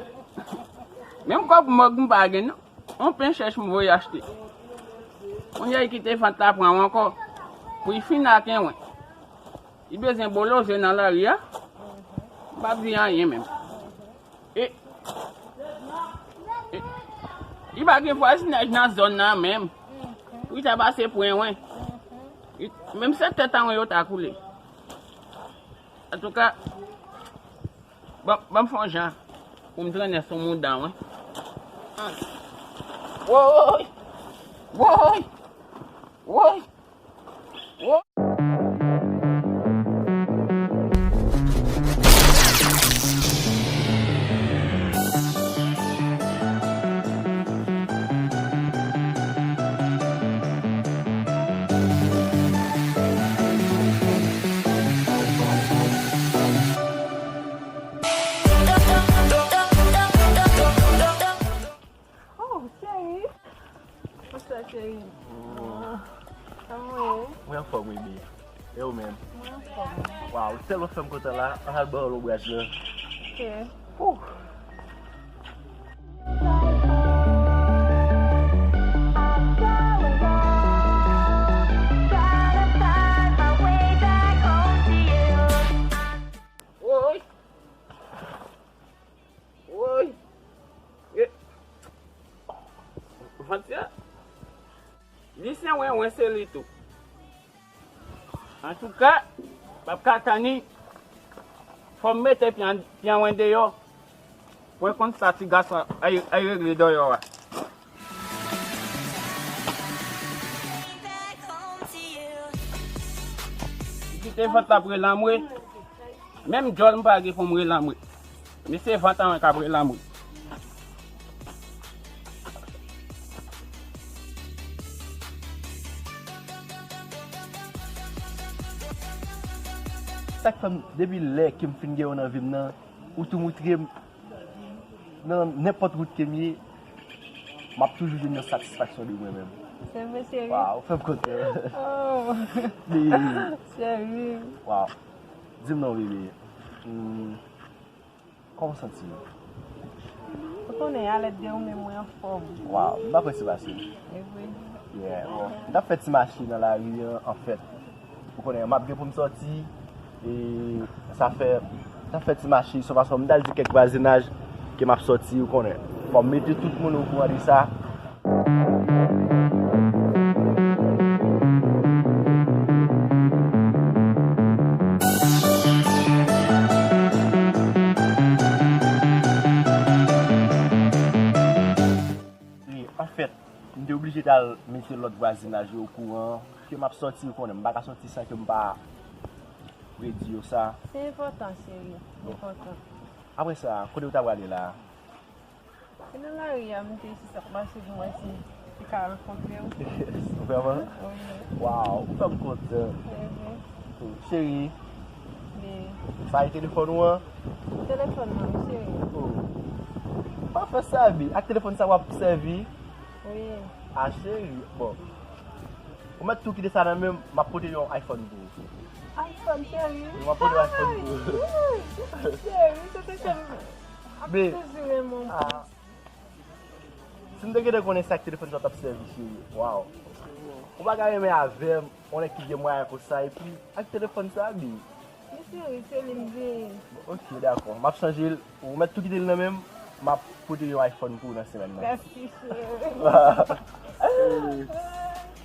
Menm kòb mòg m pa gen non. On pen chèch m voye achte. Kounye a li kite vant la pran w ankò. Pou li fin ak en wen. Li bezwen boloze nan lari a. M p ap di anyen menm. E, e, li pa gen vwazinaj nan zòn nan menm. Pou li ta pase pou en wen. Li, menm se tèt an wen yo ta koule. Antouka, ban, ban m fè yon jan pou m trennen sou mouda w, wi. Woy! Woy! Woy! Woy! Oh, cheri. Kòman sa, cheri? Oh. Kòman w ye? Mwen anfòm, wi, bebe. E ou menm? Mwen anfòm. Waw, ou tèlman fè m kontan la, ann al ban yon lonbraj la. Ok. Ouh. Woy! Woy! E, Vant ya, li se wenwen, se li tou. Antouka, m ap ka tann li. Fò m mete pye an, pye an wen deyò. Pou w konn sa ti gason ay, ay regle deyò a. Li kite vant la ap rele anmwe. Menm djòl m pa gen pou m rele anmwe. Men se vant an k ap rele anmwe. Sa k fè m, depi lè ke m fin gen w nan vi m nan, ou tou moutre m nan nenpòt wout ke m ye, m ap toujou jwenn yon satisfaksyon de mwen menm. Se vre, cheri? Waw, ou fè m kontan. Oh. Li Cheri. Waw. Di m non, bebe. Hmm. Kòman w santi w? Ou konnen, alèd de ou menm, mwen anfòm. Waw, m pa prese pase. E vre. Yeah, bon. M t ap fè ti mache nan lari an, anfèt. Ou konnen, m ap gen pou m sòti, e sa fè, m t ap fè ti mache, sou fason, m t al di kèk vwazinaj ke m ap sòti, ou konnen. Fò m mete tout moun okouran de sa. E, anfèt, m te oblije t al mete lòt vwazinaj yo okouran ke m ap sòti, ou konnen, m pa ka sòti san ke m pa redi yo sa. Se enpòtan, cheri, enpòtan. Apre sa, kote w ta prale la? Se nan lari a, m te jis ap mache pou m wè si m te ka rankontre w. Vrèman? Wi. Waw, ou fè m kontan. Mhm. Cheri. Wi. Sa e telefòn ou an? Telefòn mwen, wi, cheri. Oh. Pa fè sa, bi. Ak telefòn sa w ap sèvi? Wi. A, cheri. Bon. Ou mèt tou kite sa nan men m, m ap pote yon iPhone pou ou. iPhone, cheri? M ap pote yon iPhone pou ou. Cheri, se te cheri. Ap toujou renmen w. Ah. Si m te gentan konnen se ak telefòn sa w t ap sèvi, cheri. Waw. Ou pa ka renmen avè m, yon nèg ki gen mwayen konsa, epi ak telefòn sa, bi. Men cheri, se li m vle. Ok, dakò. M ap chanje l. Ou mèt tou kite l nan men m. M ap pote yon iPhone pou ou nan semèn nan. Mèsi, cheri.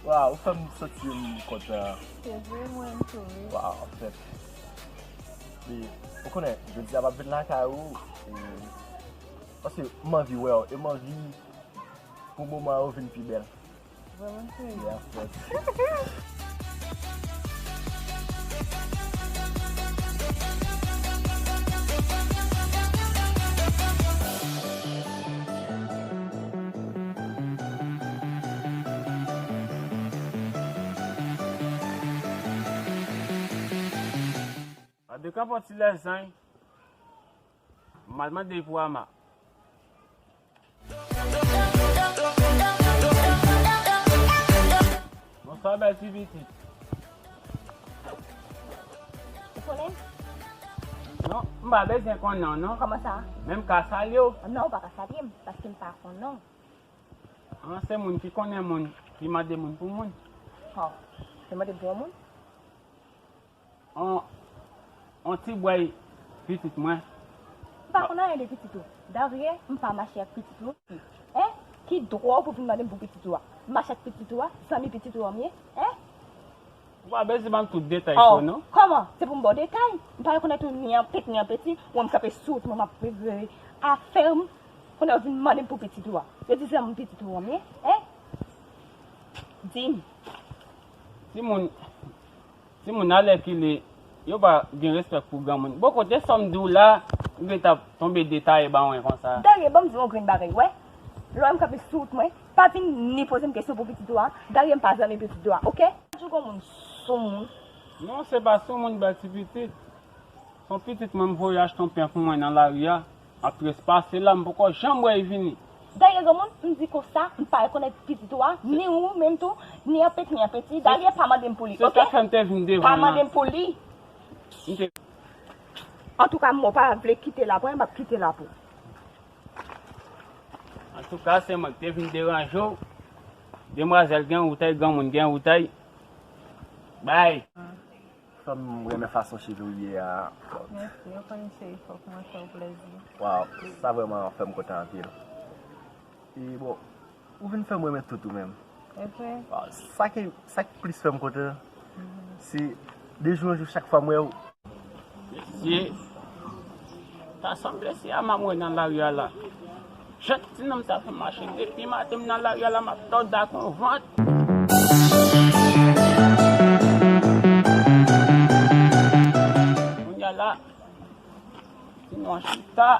Waw, ou fè m santi m kontan. Se vre, mwen tou, wi. Waw, anfèt. E, ou konnen, jodi a m ap vin lakay ou, e, paske m anvi wè w, e m anvi pou moman yo vin pi bèl. Vrèman, cheri. Yeah, of course. Gade kanpòt ti lèzanj. M al mande pou Ama. Bonswa, bèl ti pitit. Ou konnen? Non, m pa bezwen konnen w, non. Kòman sa? Men m ka salye w. Non, ou pa ka salye m, paske m pa konnen w. An, se moun ki konnen moun, ki mande moun pou moun. Ò, se mande pou yon moun? On, on ti bwèy pitit mwen. M pa konn anyen de pitit ou. Daryè, m pa mache ak pitit ou. Hein? Ki dwa w pou vin mande m pou pitit ou a? M mache ak pitit ou a? Zanmi pitit ou a m ye? Hein? Ou pa bezwen ban m tout detay sa, non? Kòman? Se pou m ba w detay? M pa rekonèt ou ni an pit, ni an peti. Ou wè m kanpe sou wout mwen, m ap regle afè m. Kounye a w vin mande m pou pitit ou a. Yo di zanmi pitit ou a m ye? Hein? Tim. Timoun, timoun alèkile, yo pa gen respè pou granmoun. Bon, kote sa m di w la, m gentan tonbe detaye ba w konsa. Darye, ban m di w yon grenn bagay, wè. Lè w wè m kanpe sou wout mwen, pa vin ni poze m kesyon pou pitit ou a. Darye, m pa zanmi pitit ou a, oke? Pa di w granmoun soumoun. Non, se pa soumoun, bèl ti pitit. Se yon pitit mwen, m voye achte yon pen pou mwen nan lari a. Ap trespase la, m poko janm wè l vini. Dayè, granmoun, m di konsa, m pa rekonèt pitit ou a, ni ou menm tou, ni an peti, ni an peti. Dayè, pa mande m pou li, oke? Se sa k fè m te vin devan la. Pa mande m pou li. M te Antouka, mwen pa vle kite la pou, m ap kite la pou. Antouka, se mwen ki te vin deranje w. Demwazèl gen woutay, granmoun gen woutay. Bay. Fanm, m renmen fason cheve w ye a. Mèsi, ou konn cheri, fòk mwen fè w plèzi. Waw, sa vrèman fè m kontan anpil. E bon, ou vin fè m renmen tout ou menm. E vre? Waw, sa ki, sa ki plis fè m kontan, se de jou an jou, chak fwa m wè w. Mesye, ta sanble se Ama m wè nan lari a la. Jan ti nonm sa fè mache depi maten m nan lari a la, m ap tòde ak yon vant. Kounye a la, ti nonm an chita,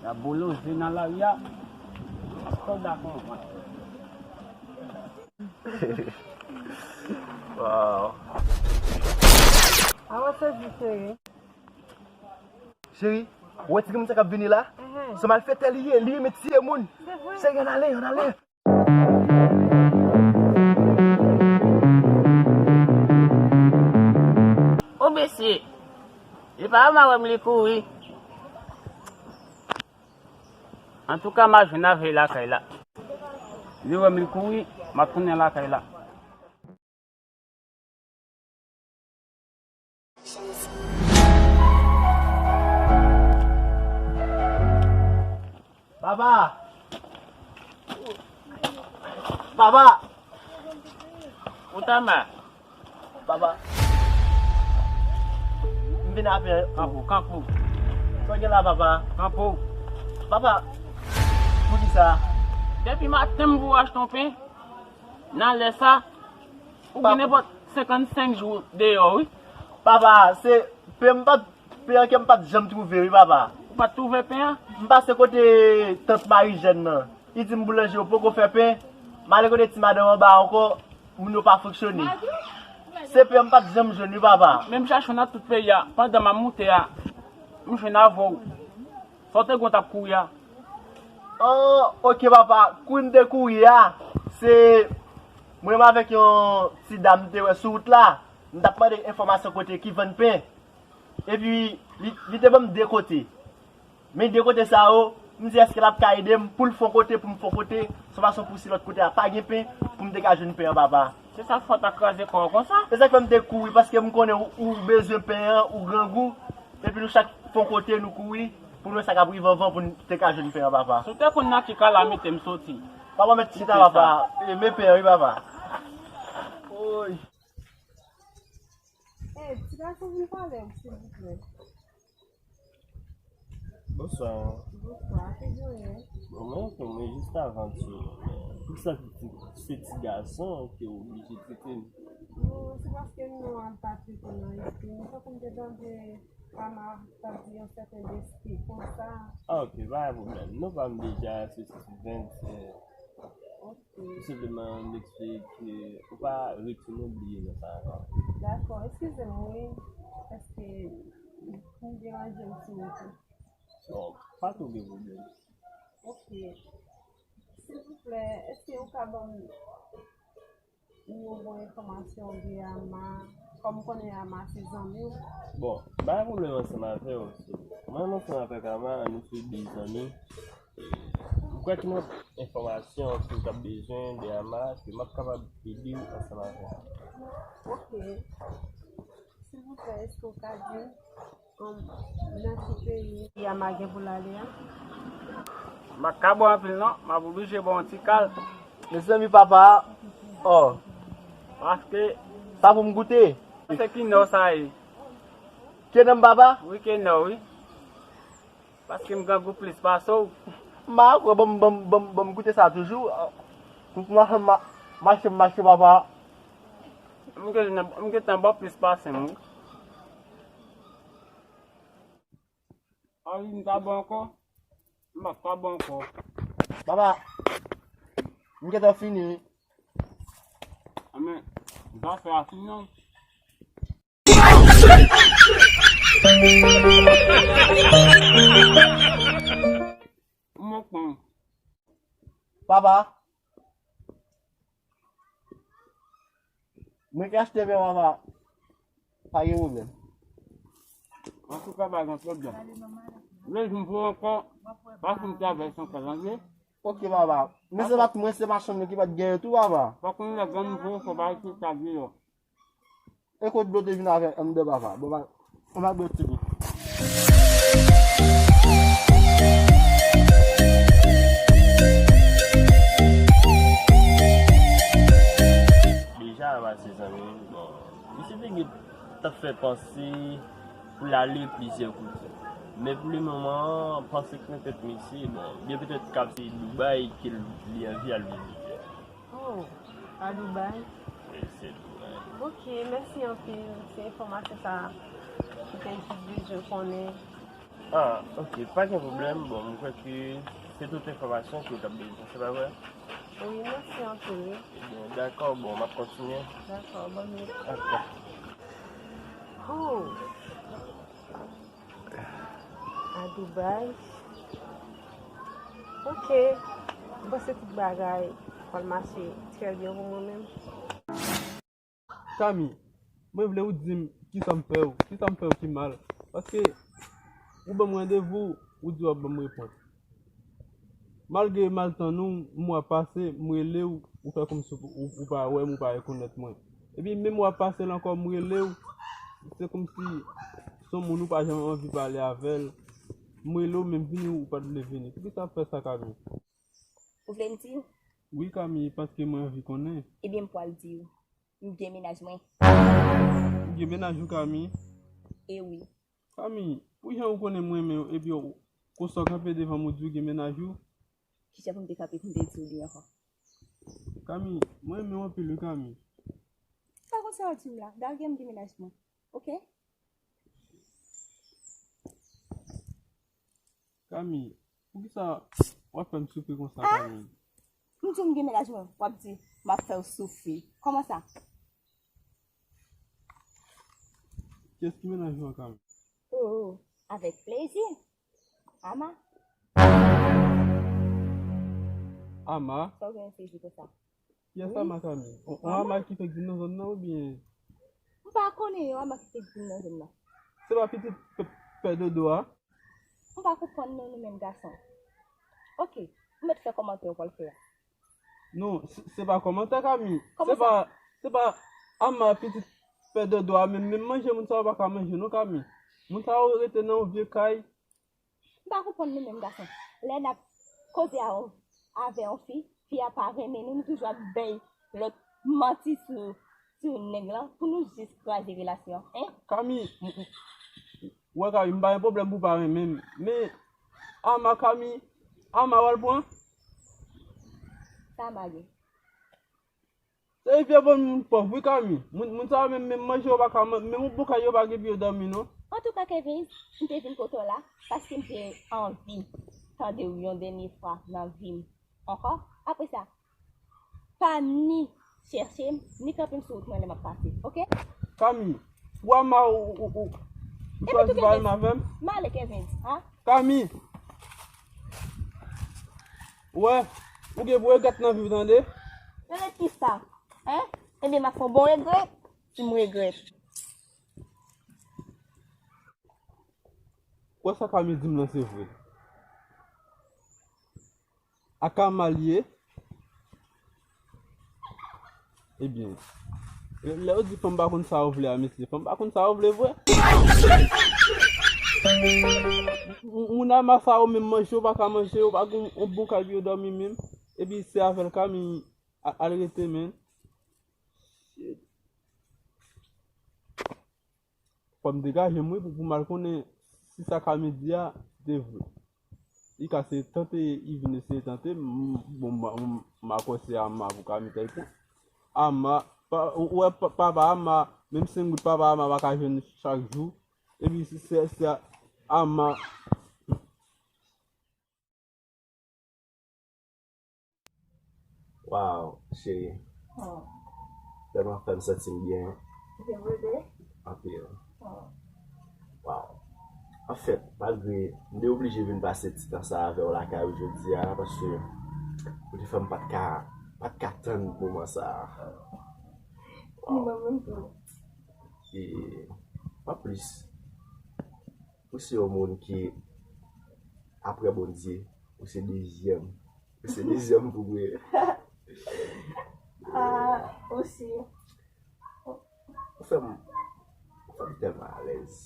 y ap boloze nan lari a, m ap tòde ak yon vant. Waw. Avan sezi, cheri. Cheri, ou wè ti granmoun sa k ap vini la? Enhen. Se malfetè li ye, li renmen tiye moun. Se vre? Cheri, ann ale, ann ale. O mesye, e pa yo m a wè m li kouri. Antouka, m a jwenn avè l lakay la. Li wè m li kouri, m ap tounen lakay la. Papa! Papa! Ou ta ma? Papa. M vin avè ou. Kanpe w, kanpe w. Sa w gen la, papa? Kanpe w. Papa, poukisa? Depi maten m pou w achte yon pen, nan lè sa, ou gen nenpòt senkannsenk jou deyò, wi. Papa, se pen m pa t, pen an ke m pa t janm twouve, wi, papa. Ou pa t twouve pen an? M pase kote tant Marijèn nan. Li di m boulanje yo poko fè pen. M ale kote ti madanm anba ankò, moun yo pa fonksyone. Se pen an m pa t janm jwenn wi, papa. Men m chache w nan tout peyi a, pandan m ap moute a, m jwenn avè w. Sa w te gen w t ap kouri a? An, oke, papa. Kouri m te kouri a, se mwen menm avèk yon ti dam m te wè sou wout la. M t ap mande enfòmasyon kote ki vann pen. Epi, li, li te ban m de kote. Men de kote sa yo, m di èske l ap ka ede m pou l fè yon kote, pou m fè yon kote, se yon fason pou si lòt kote a pa gen pen, pou m te ka jwenn pen an, papa. Se sa k fè w t ap kraze kò w konsa? Se sa k fè m te kouri, paske m konnen ou, ou bezwen pen an, ou grangou, epi nou chak fè yon kote, nou kouri, pou nou wè sa k ap rive anvan pou n te ka jwenn pen an, papa. Si w te konn nan ki kalamite m soti. Papa, mèt chita, papa. E, men pen an, wi, papa. Oy. Ey, ti gason, vin pale, silvouplè. Bonswa. Bonswa, ki jan w ye? Bon, mwen, mwen jis avan tou. Poukisa se ti gason ke w oblije trete m? Non, se paske non an pa trete nan espri. Mwen tankou m te tande Ama t ap di yon sèten despri konsa. Ah, ok, pa gen pwoblèm. Non pa m deja se Sisvent. Ok. Tou senpleman, m eksplike ke ou pa retounen bliye non sa ankò. Dakò, eskize m, wi. Èske m deranje w ti moman? Non, pa twò gen pwoblèm. Ok. Silvouplè, èske ou ka ban m yon bon enfòmasyon de Ama, kòm m konnen Ama se zanmi w? Bon, pa gen pwoblèm ansanm avè w. Mwen menm ansanm avèk Ama, nou se de zanmi. M kwè gen lòt enfòmasyon ke w t ap bezwen de Ama, ke m ap kapab ede w ansanm avè l. Ok. Silvouplè, èske w ka di m, um, nan ki peyi Ama gen pou l ale a? M pa ka ba w anpil non, m ap oblije ba w yon ti kal. Mezanmi, papa, oh. Paske sa pou m goute. Se kinò sa ye. Kenò m, papa? Wi, kenò, wi. Paske m grangou plis pase w. M pa kwè, ban m, ban m, ban m, ban m goute sa toujou. Pou, pou m, m, Mache, mache, papa. M gen, m gen tan ba w plis pase m, wi. Anvi m ta bon ankò? M pa ka bon ankò. Papa, m gentan fini, wi. Anben, zafè a fini, non? M konn. Papa, mwen ki achte pen, papa. Pa gen pwoblèm. Antouka, pa gen pwoblèm. Lè jou m voye ankò, pa fin travay san kalandriye. Ok, papa. Men se pa t mwen, se machann nan ki pa t genyen tou, papa. Fòk nou lè grann voye ankò, pa rete ta deyò. E kot dlo te vin avè anndan, papa? Bon, pa, pa dlo ti li. Deja, pase zanmi, bon, misye te gen t ap fè panse pou l ale plizyè kote. Men pou le moman, panse k nan tèt misye, bon, byen petèt k ap se Dubai ke l, li anvi al vizite. Oh, a Dubai? Wi, se Dubai. Ok, mèsi anpil. Se enfòmasyon sa ki te jis bezwen konnen. Ah, ok, pa gen pwoblèm. Bon, m kwè ke se tout enfòmasyon ke w t ap bezwen, se pa vre? Wi, mèsi anpil, wi. Ebyen, dakò, bon, m ap kontinye. Dakò, bòn wout. Ok. Oh! A Dubai. Ok. M panse tout bagay pral mache trè byen pou mwen menm. Kami, mwen vle ou di m kisa m fè w, kisa m fè w ki mal. Paske ou ban m randevou, ou di w ap ban m repons. Malgre m al tann ou, mwa pase, m rele w, ou fè kòmsi ou, ou, ou pa wè m, ou pa rekonèt mwen. Epi menm mwa pase la ankò, m rele w, se kòmsi se yon moun ou pa janm anvi pale avè l. M rele w, menm vini, ou pa t vle vini. Poukisa w ap fè sa, Kami? Ou vle m di w? Wi, Kami, paske mwen anvi konnen. Ebyen, m pral di w. M gen mennaj mwen. Ou gen mennaj ou, Kami? E wi. Kami, pou jan ou konnen m renmen w, epi w, konsa w kanpe devan m, ou di w gen mennaj ou? Kijan pou m te kanpe pou m te di w li ankò? Kami, mwen renmen w anpil wi, Kami. Pa konsa w di m la, dayè m gen mennaj mwen, oke? Kami, poukisa w ap fè m soufri konsa, Kami? M di w m gen mennaj mwen, w ap di m ap fè w soufri. Kòman sa? Kiyès ki mennaj ou an, Kami? Oh, avèk plezi. Ama. Ama? Sa w gen sezi konsa? Kiyès Ama, Kami? On, on Ama ki fèk vin nan zòn nan oubyen? M pa konnen yon Ama ki fèk vin nan zòn nan. Se pa pitit pè, pè Dodo a? M pa konprann non nou menm gason. Oke, ou mèt fè kòmantè ou pral fè a. Non, se, se pa kòmantè, Kami. Kòman sa? Se pa, se pa Ama pitit pè Dodo a menm, menm manje moun sa yo pa ka manje non, Kami. Moun sa yo rete nan yon vye kay. M pa konprann nou menm gason. Lè n ap koze a yon, avè yon fi, fi a pa renmen nou, nou toujou ap bay lòt manti sou, sou nèg lan pou nou jis kraze relasyon an, en? Kami, m, m, wè Kami, m pa gen pwoblèm pou w pa renmen m. Men, Ama Kami, Ama w al pran? Sa Ama gen? Se vye bon moun pòv wi, Kami. Moun, moun sa yo menm, menm manje yo pa ka man-, menm yon bon kay yo pa gen pou yo dòmi non. Antouka, Kevin, m te vin kote w la paske m te anvi tande w yon dènye fwa nan vi m ankò. Apre sa, pa ni chèche m, ni kanpe m sou wout mwen lè m ap pase, oke? Kami, ou Ama ou, ou, ou, ou chwazi pa renmen avè m? M ale, Kevin, a? Kami! Wè, ou gen pou regrèt nan vi w, tande? Regrèt kisa? Hein? Ebyen, m ap fè yon bon regrèt, si m regrèt. Wè sa Kami di m lan se vre. Ak Ama l ye. Ebyen, lè yo di fanm pa konn sa yo vle a, mesye, fanm pa konn sa yo vle vre. M-, m-, moun Ama sa yo menm manje yo pa ka manje, yo pa gen yon bon kay pou yo dòmi menm. Epi se avè l Kami a-, al rete, men. Fò m degaje m wi pou, pou m al konnen si sa Kami di a se te vre. Li ka se tante, li vin eseye tante m, bon, m, m, m a kwè se Ama pou Kami ta pran. Ama, pa, ou wè pa- papa Ama, menm senk goud papa Ama pa ka jwenn chak jou. Epi se, se, se Ama. Waw, cheri. Hmm. Tèlman fè m santi m byen. Ou te vle? Anpil. Hmm. Waw. Anfèt, malgre m te oblije vin pase ti tan sa avè w lakay ou jodi a, paske ou te fè m pa t ka, pa t ka tann moman sa a. Waw. Mwen menm tou. E, anplis, ou se yon moun ki, apre Bondye, ou se dezyèm. Ou se dezyèm pou mwen. Ah, osi. Ou fè m, ou fè m tèlman alèz.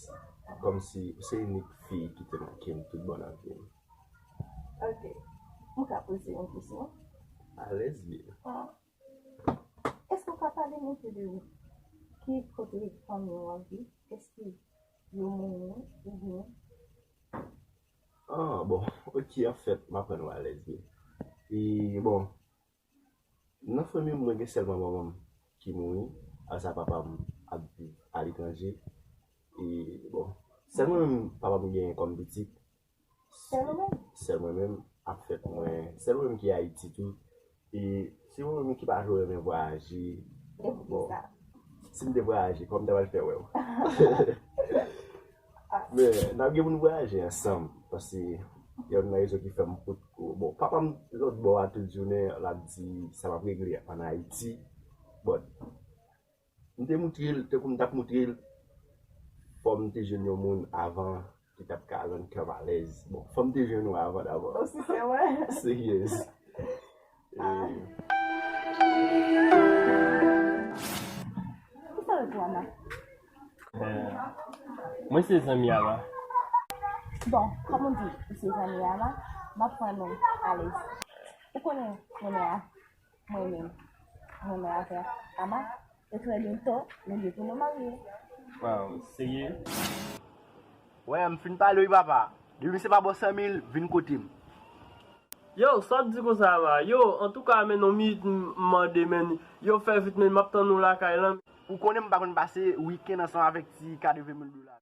Kòmsi ou se inik fi ki te manke m tout bon nan vi m. Ok. Mwen ka poze yon kesyon? Alèz, byen. Ah. Èske w ka pale m enpe de ou? Ki kote fanmi w ap viv? Èske yo mouri oubyen? Ah, bon, ok, anfèt, m aprann ou alèz, byen. E, bon, nan fanmi m, mwen gen sèlman manman m ki mouri, apre sa papa m ap viv aletranje. E, bon, sèl mwen menm papa m genyen kòm pitit. Sèl ou menm? Sèl mwen menm, anfèt, mwen, sèl mwen menm ki Ayiti tou. E se mwen menm ki pa twò renmen vwayaje. E poukisa? Bon, si m te vwayaje, kòman m ta pral fè wè w? Men, n ap gen pou n vwayaje ansanm, paske yonn nan rezon ki fè m potko. Bon, papa m lòt bò a tout jounen, l ap di sa m ap regle ann Ayiti. Bon, m te moutre l, tankou m t ap moutre l, fò m te jwenn yon moun avan ki t ap ka rann kè m alèz. Bon, fò m te jwenn ou avan dabò. O, si se vre? Serye. Ah. Kisa w ye tou, Ama? Eh, mwen se zanmi Ama. Bon, kòm ou di, ou se zanmi Ama, m ap rann ou alèz. Ou konnen, konnen a, mwen menm, mwen menm avè Ama, e trè byento, nou gen pou nou marye. Waw, serye? Wè, m fin pale wi, papa. Depi misye pa ba w san mil, vin kote m. Yo, sa w ap di konsa, Ama? Yo, antouka, men yon minit, m mande, men yo fè vit, men m ap tann ou lakay lan. Ou konnen m pa konn pase wikenn ansanm avèk ti katreven mil dola.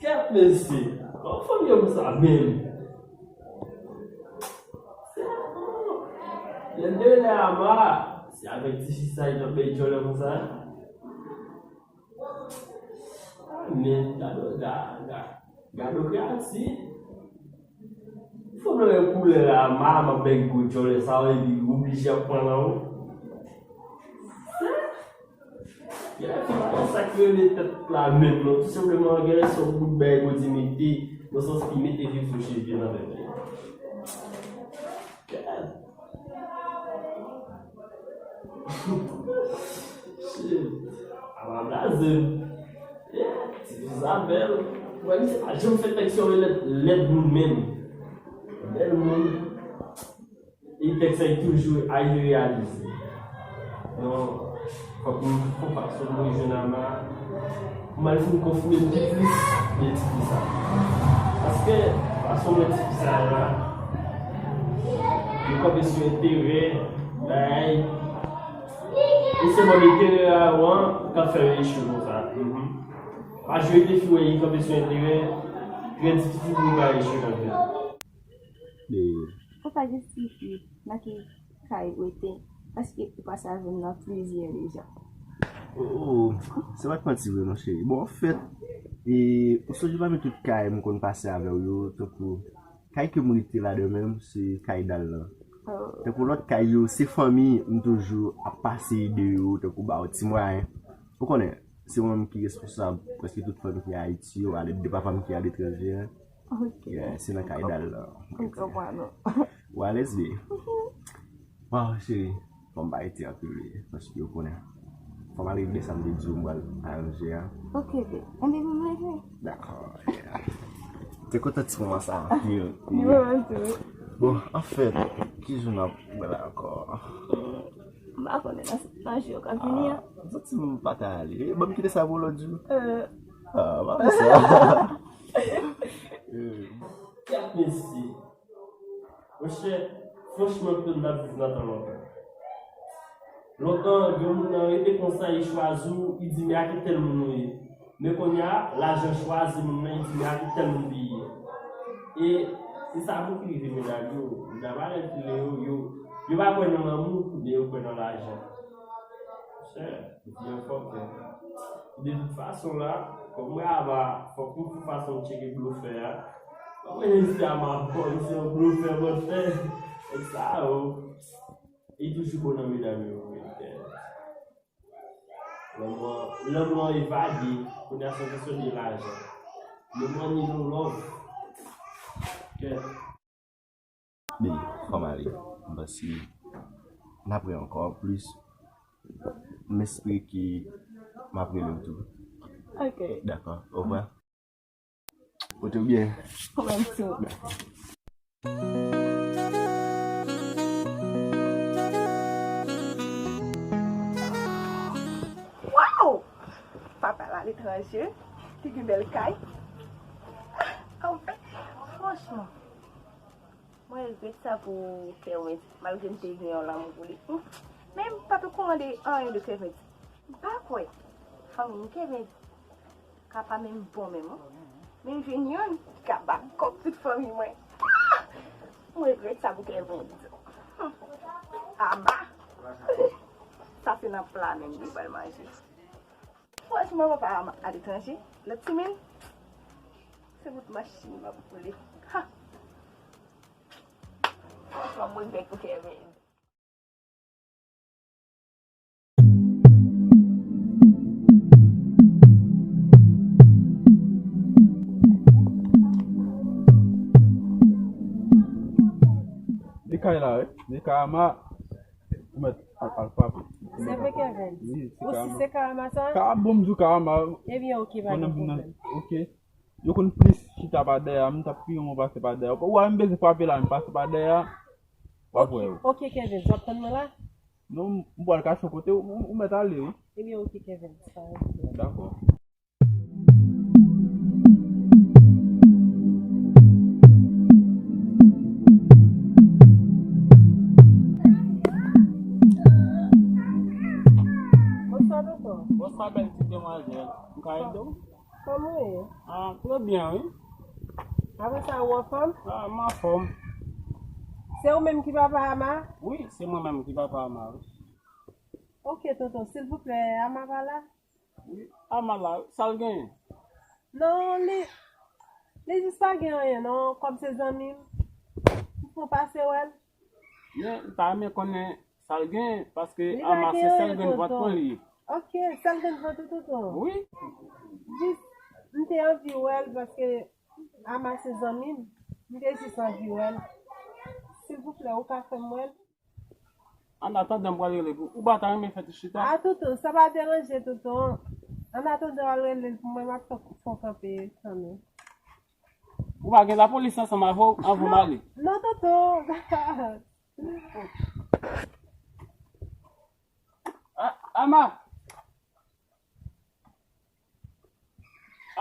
Kèt mesye, kòman fanmi an konsa menm? Lè m te rele Ama, se avèk ti fi sa li t ap bay djòlè konsa. Ah, men, gade, gade, gade, gade kreyati. Fò m wè koulè Ama, m ap bay gwo djòlè sa yo, epi oblije ap pran nan ou. Genlè se pa sa k rele tèt la menm non. Tou senpleman, genlè se yon bout bagay Bondye mete, nan sans ki mete viv sou cheve nan tèt li. Shit. Ama blaze m. Yeah, ti fi sa bèl. Mwen, misye pa janm fè tèks yo lèd, lèd moun menm. Bèl moun. E tèks sa toujou al reyalize. Non, fòk nou fè yon fason pou nou jwenn Ama, pou m al fin konfime l pi plis de ti fi sa. Paske, fason mwen ti fi sa la, yo kanpe sou enterè, bay. E se mòd enterè a yo an k ap fè yo echwe konsa. Mhm. Pa jwe defi wè, yo kanpe sou enterè, trè difisil pou yo pa echwe kanpe. Ou pa gen ti fi nan ki kay ou rete, paske ou pase avè m nan plizyè deja. Oh, oh, se pa t manti vre, non, cheri. Bon, anfèt, e, ou sonje pami tout kay m konn pase avè w yo, tankou kay ke m rete ladan menm, se kay Dal lan. Oh. Tankou lòt kay yo, se fanmi, m toujou ap pase ede yo, tankou ba yo ti mwayen. Ou konnen, se mwen menm ki responsab prèske tout fanmi ki Ayiti yo, alèd de papa m ki aletranje an. Ok. Yeah, se nan kay Dal lan. M konprann ou. Ou alèz, byen? Mhm. Waw, cheri, fò m pa rete anpil, wi, paske ou konnen. Fò m al regle sa m te di w m pral aranje a. Ok, byen. Enben, m leve. Dakò, yeah. Te kontan ti moman sa anpil. Li menm tou. Bon, anfèt, ki jou n ap wè la ankò? M pa konnen nan, nan jou yo k ap vini an. Ah, m santi m pa ta ale. E, ban m kite sa pou lòt jou. Euh. Ah, pa fè sa. Euh. Kèt mesye. Monchè, franchman, m t ap viv nan tan lontan. Lontan, gen moun nan rete konsa, li chwazi w, li di, "Men a ki tèl moun ou ye." Men kounye a, lajan chwazi moun nan, li di, "Men a ki tèl moun li ye." E se sa pou ki rive medam yo. Medam a lè ki lè yo, yo, yo pa kwè nan lanmou, men yo kwè nan lajan. Chè, yo fòkè. De tout fason la, kòm mwen ava, fòk mwen fè fason m tcheke blofè a. Mwen reyisi a m ap bon, se yon blofè mwen fè. E sa yo. Li toujou bon nan medam yo vre. Lanmou an, lanmou an evade, kounye a se kesyon de lajan. No money, no love. Kè. Baby, fò m ale. M panse n ap wè ankò plis. M espere ke m ap rele w tou. Ok. Dakò. Ovwa. Pote w byen. Ou menm tou. Waw! Papa l aletranje, li gen bèl kay. Ah, anfen, franchman, mwen regrèt sa pou Kervens, malgre m te gen yon lanmou pou li. Men m pa t okouran de anyen de Kervens. M pa kwè fanmi m Kervens ka pa menm bon menm, wi. Men m jwenn youn ki ka bat kòk tout fanmi mwen. Ah! Mwen regrèt sa pou Kervens. Hmm. Ama. Sa se nan pla menm li pral manje. Franchman, papa Ama aletranje, lòt semèn, se bout machin m ap boule. Ha! Franchman, mwen regrèt pou Kervens. Li kay la, wi. Li kay Ama. Ou mèt al, al frape. Se vre, Kervens? Wi, se Ama. Ou si se Ama sa? Ka bon, m di w Ama. Ebyen, ok, pa gen pwoblèm. Ok. Yo konn plis chita pa dèyè m, m t ap pi renmen w pase pa dèyè. Ou wè, m bezwen frape la, m pase pa dèyè. W ap wè yo. Ok, Kervens, w ap tann mwen la? Non, m pral kache yon kote, ou, ou, ou mèt ale, wi. Ebyen, ok, Kervens, pa gen pwoblèm. Dakò. Bonswa, doktè. Bonswa, bèl ti demwazèl. M ka ede w? Kòman w ye? Ah, trè byen, wi. Apre sa, ou anfòm? Ah, m anfòm. Se ou menm ki papa Ama? Wi, se mwen menm ki papa Ama, wi. Ok, tonton, silvouplè, Ama pa la? Wi, Ama la, wi. Sa l genyen? Non, li, li jis pa gen anyen, non, kòm se zanmi m. M fon pase wè l. Men, m ta renmen konnen sa l gen, paske Ama se sèl grenn vant mwen li ye. Ok, sèl grenn vant ou, tonton? Wi. Jis, m te anvi wè l, paske Ama se zanmi m. M te jis anvi wè l. Silvouplè, ou ka fè m wè l? Annatandan, m pral rele pou ou. Ou pa ta renmen fè ti chita? A, tonton, sa pa deranje, tonton. Annatandan, w al rele l pou mwen, m ap fè w kanpe, tann ou. Ou pa gen lapolis ansanm avè w anvan m ale? Non, tonton. A-, Ama!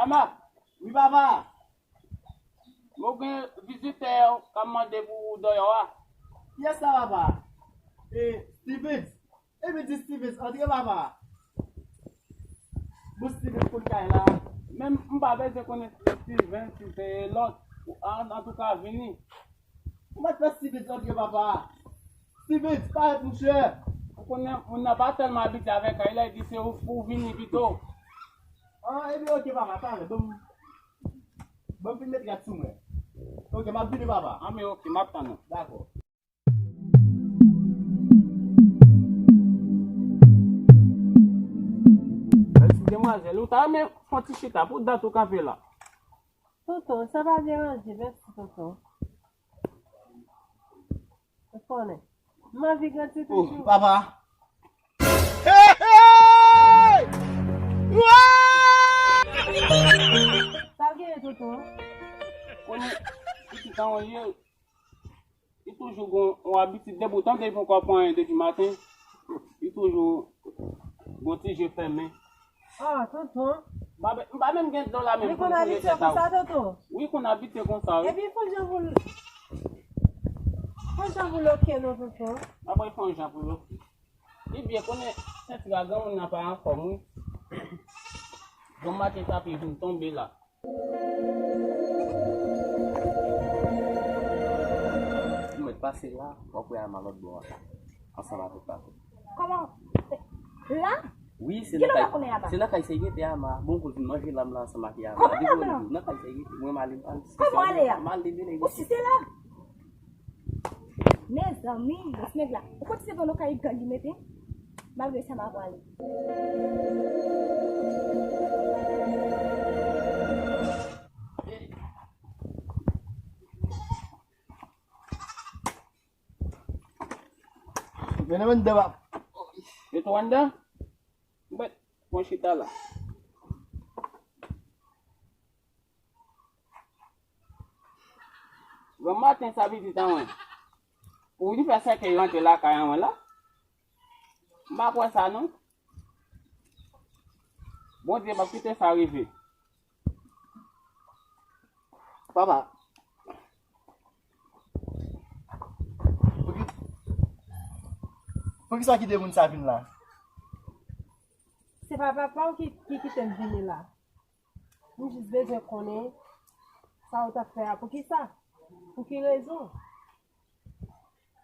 Ama! Wi, papa! Mwen gen vizitè k ap mande pou dèyè a. Kiyès sa, papa? E, Steven! Epi di Steven, antre papa. Bon, Steven konn kay la. Men m pa bezwen konnen Steven, si se lòt. An, antouka, vini. Ou mèt fè Steven antre papa. Steven, parèt mouche. Ou konnen moun nan pa tèlman abitye avèk kay la, li di se ou pou vini pito. An, epi ok papa, talè, ban m, ban m fin met rad sou mwen. Ok, m ap vini papa. An, men ok, m ap tann ou. Dakò. Mèsi, demwazèl. Ou ta renmen fè yon ti chita pou dat ou kanpe la? Tonton, sa pa deranje, mèsi, tonton. Ou konnen. M anvi grandi toujou. Oh, papa. Hey, hey! Sa genyen, tonton? Konnen, pitit an ye. Li toujou gon yon abitid, depi w tande l poko pran anyen depi maten, li toujou gon ti je fèmen. Ah, tonton. M pa, m pa menm gen dlo la menm pou m touye tèt a ou. Li konn abitye konsa, tonton? Wi, konn abitye konsa, wi. Epi fò jan pou l, fò jan pou loke non, tonton. M ap fè yon jan pou loke. Li byen konnen senti a granmoun nan pa anfòm, wi. Bon maten, tapi vin tonbe la. Ou mèt pase la, w ap wè Ama lòt bò a, ansanm avèk Pato. Kòman? La? Wi, se nan kay, se nan kay Segete Ama. Bon, kou vin manje lam la ansanm ak Ama. Kòman nan la? Nan kay Segete, mwen m ale, m ale. Kòman ale a? M ale, vini. Ou si se la? Mezanmi, bòs nèg la. Ou konn se bon nan kay gang li mete? Malgre sa, m ap ale. Vin anndan, papa. Yo tou anndan? Mwen, mwen chita la. Bon maten, sa pitit an mwen. Pou li fè sèkèy rantre lakay an mwen la. M pa kwè sa non. Bondye p ap kite sa rive. Papa, pouki, poukisa w kite moun sa vin la? Se pa papa w ki, ki kite m vini la. M jis bezwen konnen sa w t ap fè a. Poukisa? Pou ki rezon?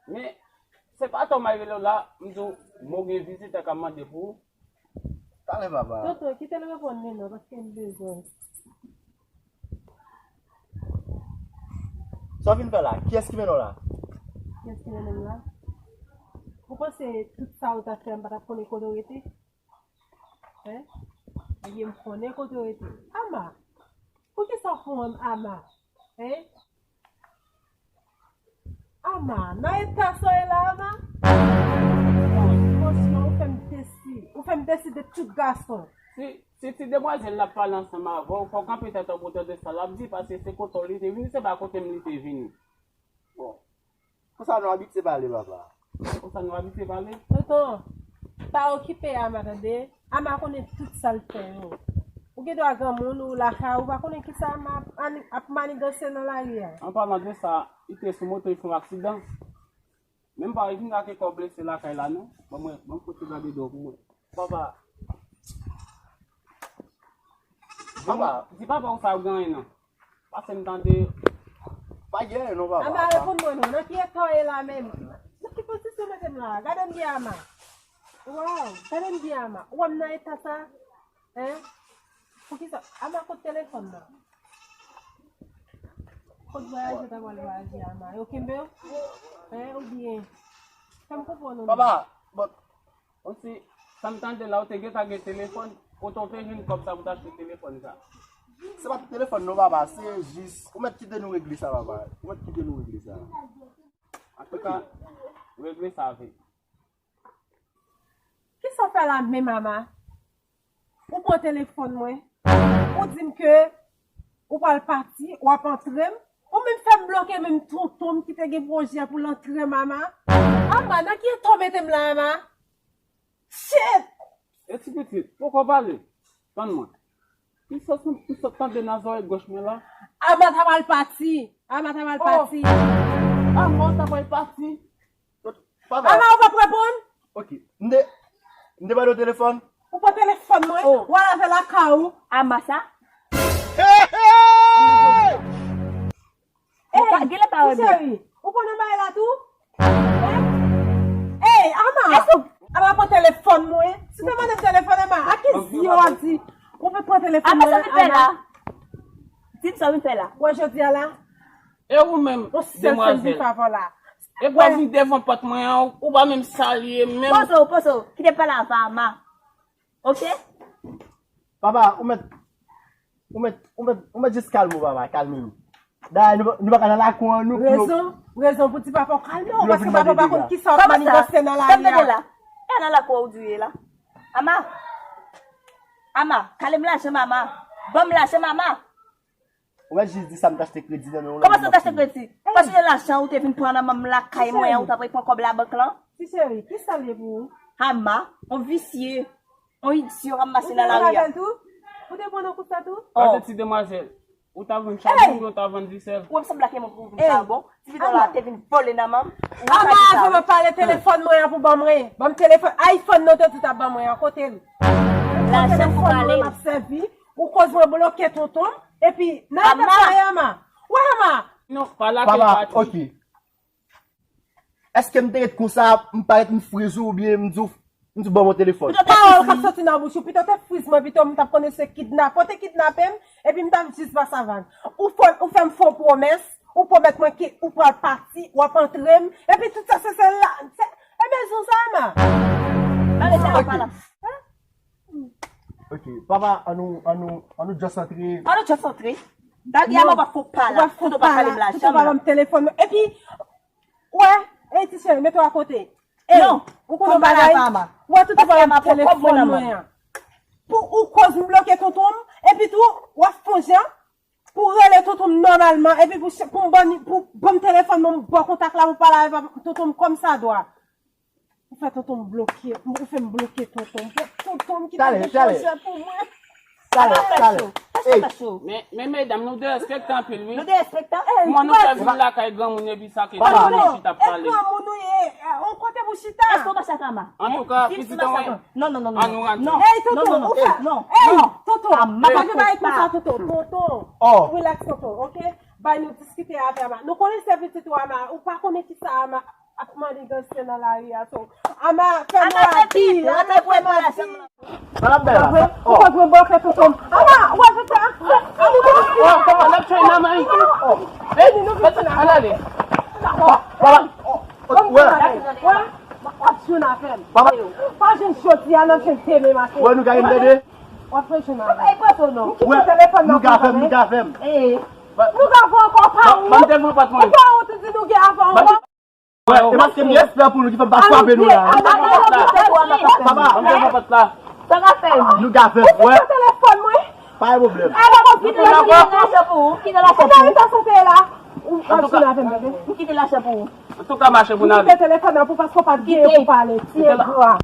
Men, se pa tò m al rele w la, m di w, mwen gen vizitè k ap mande pou ou. Talè, papa. Tonton, kite l reponn li non, paske m bezwen. Sa w vin fè la? Kiyès ki mennen w la? Kiyès ki mennen m la? Ou panse tout sa w t ap fè, m pa t ap konnen kote w rete? Hein? Ebyen, m konnen kote w rete. Ama, poukisa w fè w Ama? Hein? Ama, nan eta sa w ye la, Ama? Franchman, ou fè m desi. Ou fè m desi de tout gason. Si, si ti demwazèl la ap pale ansanm avè w, fò w kanpe tèt ou pou w tande sa l ap di, paske se kote w li te vini, se pa kote m li te vini. Bon. Konsa nou abitye pale, papa. Konsa nou abitye pale? Tonton, pa okipe Ama, tande. Ama konnen tout sa l fè yo. Ou gen dwa granmoun ou lakay, ou pa konnen kisa Ama ap ani-, ap maniganse nan lari a. An palan de sa, li te sou moto, li fè yon aksidan. Menm pa vin gate kò blese lakay la, non. Ban mwen, ban m kote gade do pou mwen. Papa. Papa. Di papa ou sa yo gen anyen non. Pase m tande. Pa gen anyen non, papa. Ama, reponn mwen non. Nan ki eta w ye la menm? Nan ki pozisyon w mete m la? Gade m byen, Ama. Waw, gade m byen, Ama. Ou wè m nan eta sa? Hein? Poukisa? Ama, kot telefòn nan? Kot vwayaje w ta pral vwayaje, Ama? Yo kenbe w? Hein? Oubyen? Fè m konprann ou non. Papa, bon, Osi, sa m tande la, ou te gentan gen telefòn, kote w te jwenn kòb sa pou w t achte telefòn sa? Se pa telefòn non, papa, se jis, ou mèt kite nou regle sa, papa. Ou mèt kite nou regle sa. Antouka, regle sa vit. Kisa w fè la menm, Ama? Ou pran telefòn mwen. Ou di m ke ou pral pati, w ap antre m. Ou menm fè m bloke menm tonton m ki te gen pwojè pou l antre m, Ama. Ama, nan ki eta w mete m la, Ama? Shit! E ti pitit, poko pale. Tann mwen. Ki sòs m, m sot tande nan zòrèy gòch mwen la? Ama ta pral pati. Ama ta pral pati. Ama ta pral pati. Papa. Ama, ou p ap reponn? Ok. M te, m te ba w telefòn. Ou pran telefòn mwen, ou al avè l lakay ou. Ama sa? Hey, hey! Ou pa, genlè pa wè byen. Cheri, ou konnen bagay la tou? Hein? Hey, Ama! Ama pran telefòn mwen. Si w te mande m telefòn, Ama, a ki zye w ap di ou pran telefòn mwen, Ama? Di m sa w vin fè la. Wè jodi a la? E ou menm, demwazèl? E pa w vin devan pòt mwen an, ou pa menm salye menm. Poze w, poze w. Kite m pale avè Ama. Ok? Papa, ou mèt, ou mèt, ou mèt, ou mèt jis kalme w, papa, kalme nou. Dayè, nou, nou pa ka nan lakou an, nou. Rezon, rezon pou di papa w kalme w, paske papa w pa konn kisa w ap manigose nan lari a. Kòman sa? Sa m tande la? E nan lakou a ou di w ye la? Ama, Ama, kale m lajan m, Ama. Ban m lajan m, Ama. Ou mèt jis di sa m t achte kredi nan men w la. Kòman sa w t achte kredi? Paske se lajan ou te vin pran nan men m lakay mwen an, ou t ap pran kòb labank lan? Ti cheri, kisa l ye pou ou? Ama, yon visye, yon idyo k ap mache nan lari a. Ou te pran nan kou sa tou? Gade ti demwazèl. Ou ta vann chabon oubyen ou ta vann visèl? Ou wè m sanble ak yon moun pou vin chabon. Ti bidon la te vin vole nan men m. Ou ka di sa wi. Avan mwen pale telefòn mwen an pou ban mwen. Ban m telefòn iPhone nan te di w t ap ban mwen an, kote l? Lajan pou pale. Telefòn mwen m ap sèvi. Ou koz mwen bloke tonton m. Epi nan afè sa Ama. Wè Ama. Non, pa la ke Patrick. Èske m te ret konsa, m parèt m friz ou oubyen m di w, m di w ban mwen telefòn? Pito pawòl k ap soti nan bouch ou, pito te friz mwen, pito m t ap konnen se kidnapè. Ou te kidnape m, epi m t ap jis ba sa vag. Ou fè, ou fè m fo pwomès, ou pwomèt mwen ke ou pral pati, w ap antre m, epi tout sa se, se la, se, e bezwen sa, Ama. Pale sa, pale. Ok, papa, an nou, an nou, an nou just antre. An nou just antre. Dali, Ama, w ap fon pa la. Tonton pa pale m la, janm la. Tonton pa ban m telefòn mwen. Epi, wè, ey, ti cheri, mete w akote. Ey, ou konnen yon bagay? Wè, tonton pa ban m telefòn mwen an. Pou ou koz m bloke tonton m, epi tou, w ap fon jan pou rele tonton m nòmalman, epi pou, pou m ban, pou ban m telefòn mwen, m ba w kontak la, pou pale avèk tonton m kòmsadwa. Ou fè tonton m bloke, ou fè m bloke tonton m. Tonton m ki te gen chanje pou mwen. Talè, talè. Men, men medam, nou derespektan anpil, wi. Nou derespektan. Kòman nou fè vin lakay granmoun epi sa ke granmoun chita ap pale? E granmoun ou ye, on kote pou chita. Èske w mache ak Ama? Antouka, pitit an mwen. Non, non, non, non. An nou rantre. Ey, tonton, ou fè. Non, ey, tonton. Ama pa fè bagay konsa, tonton. Tonton, relax, tonton, ok? Bay nou diskite avè Ama. Nou konnen se pitit ou Ama. Ou pa konnen kisa Ama ap maniganse nan lari a, so. Ama fè mwen anpil, Ama fè mwen anpil. Sa n ap bay la? Ou pa dwe bloke tonton m. Ama, w ap fè sa. An ale. W ap jwenn avè m. Pa jwenn jodi a, n ap jwenn demen maten. Wè nou ka gen tande. W ap jwenn avè m. M kite telefòn nan pou mwen. Nou ka fè m, nou ka fè m. Nou ka fè ankò pa ou. Ban m telefòn pa mwen. Ou pa ou te di nou gen avè ankò. Wè, e paske m gen respè pou nou ki fè m pa frape nou la. Papa, ban m telefòn pa la. Sa ka fè m? Nou ka fè m, wè. Ou kite telefòn mwen. Pa gen pwoblèm. Ala bon, kite lajan pou ou, kite lajan pou ou. Ou pa vin avè m, bebe. M kite lajan pou ou. Antouka, mache pou n ale. M kite telefòn nan pou paske w pa t gen pou pale. Ti engra.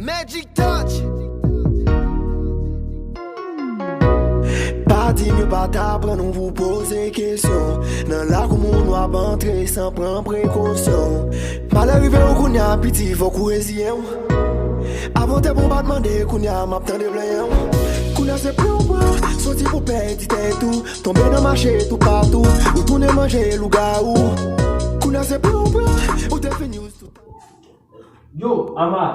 Magic Touch. Pa di m yo pa t aprann ou pou poze kesyon. Nan lakou moun w ap antre san pran prekosyon. Malè rive w kounya, piti, fòk ou reziyen w. Avan w te bon, pa t mande, kounya m ap tande plenyen w. Kounya se pran w pran, soti pou pèdi tèt ou, tonbe nan mache toupatou, ou tounen manje lougawou. Kounya se pran w pran, ou te fini ou toutan. Yo, Ama.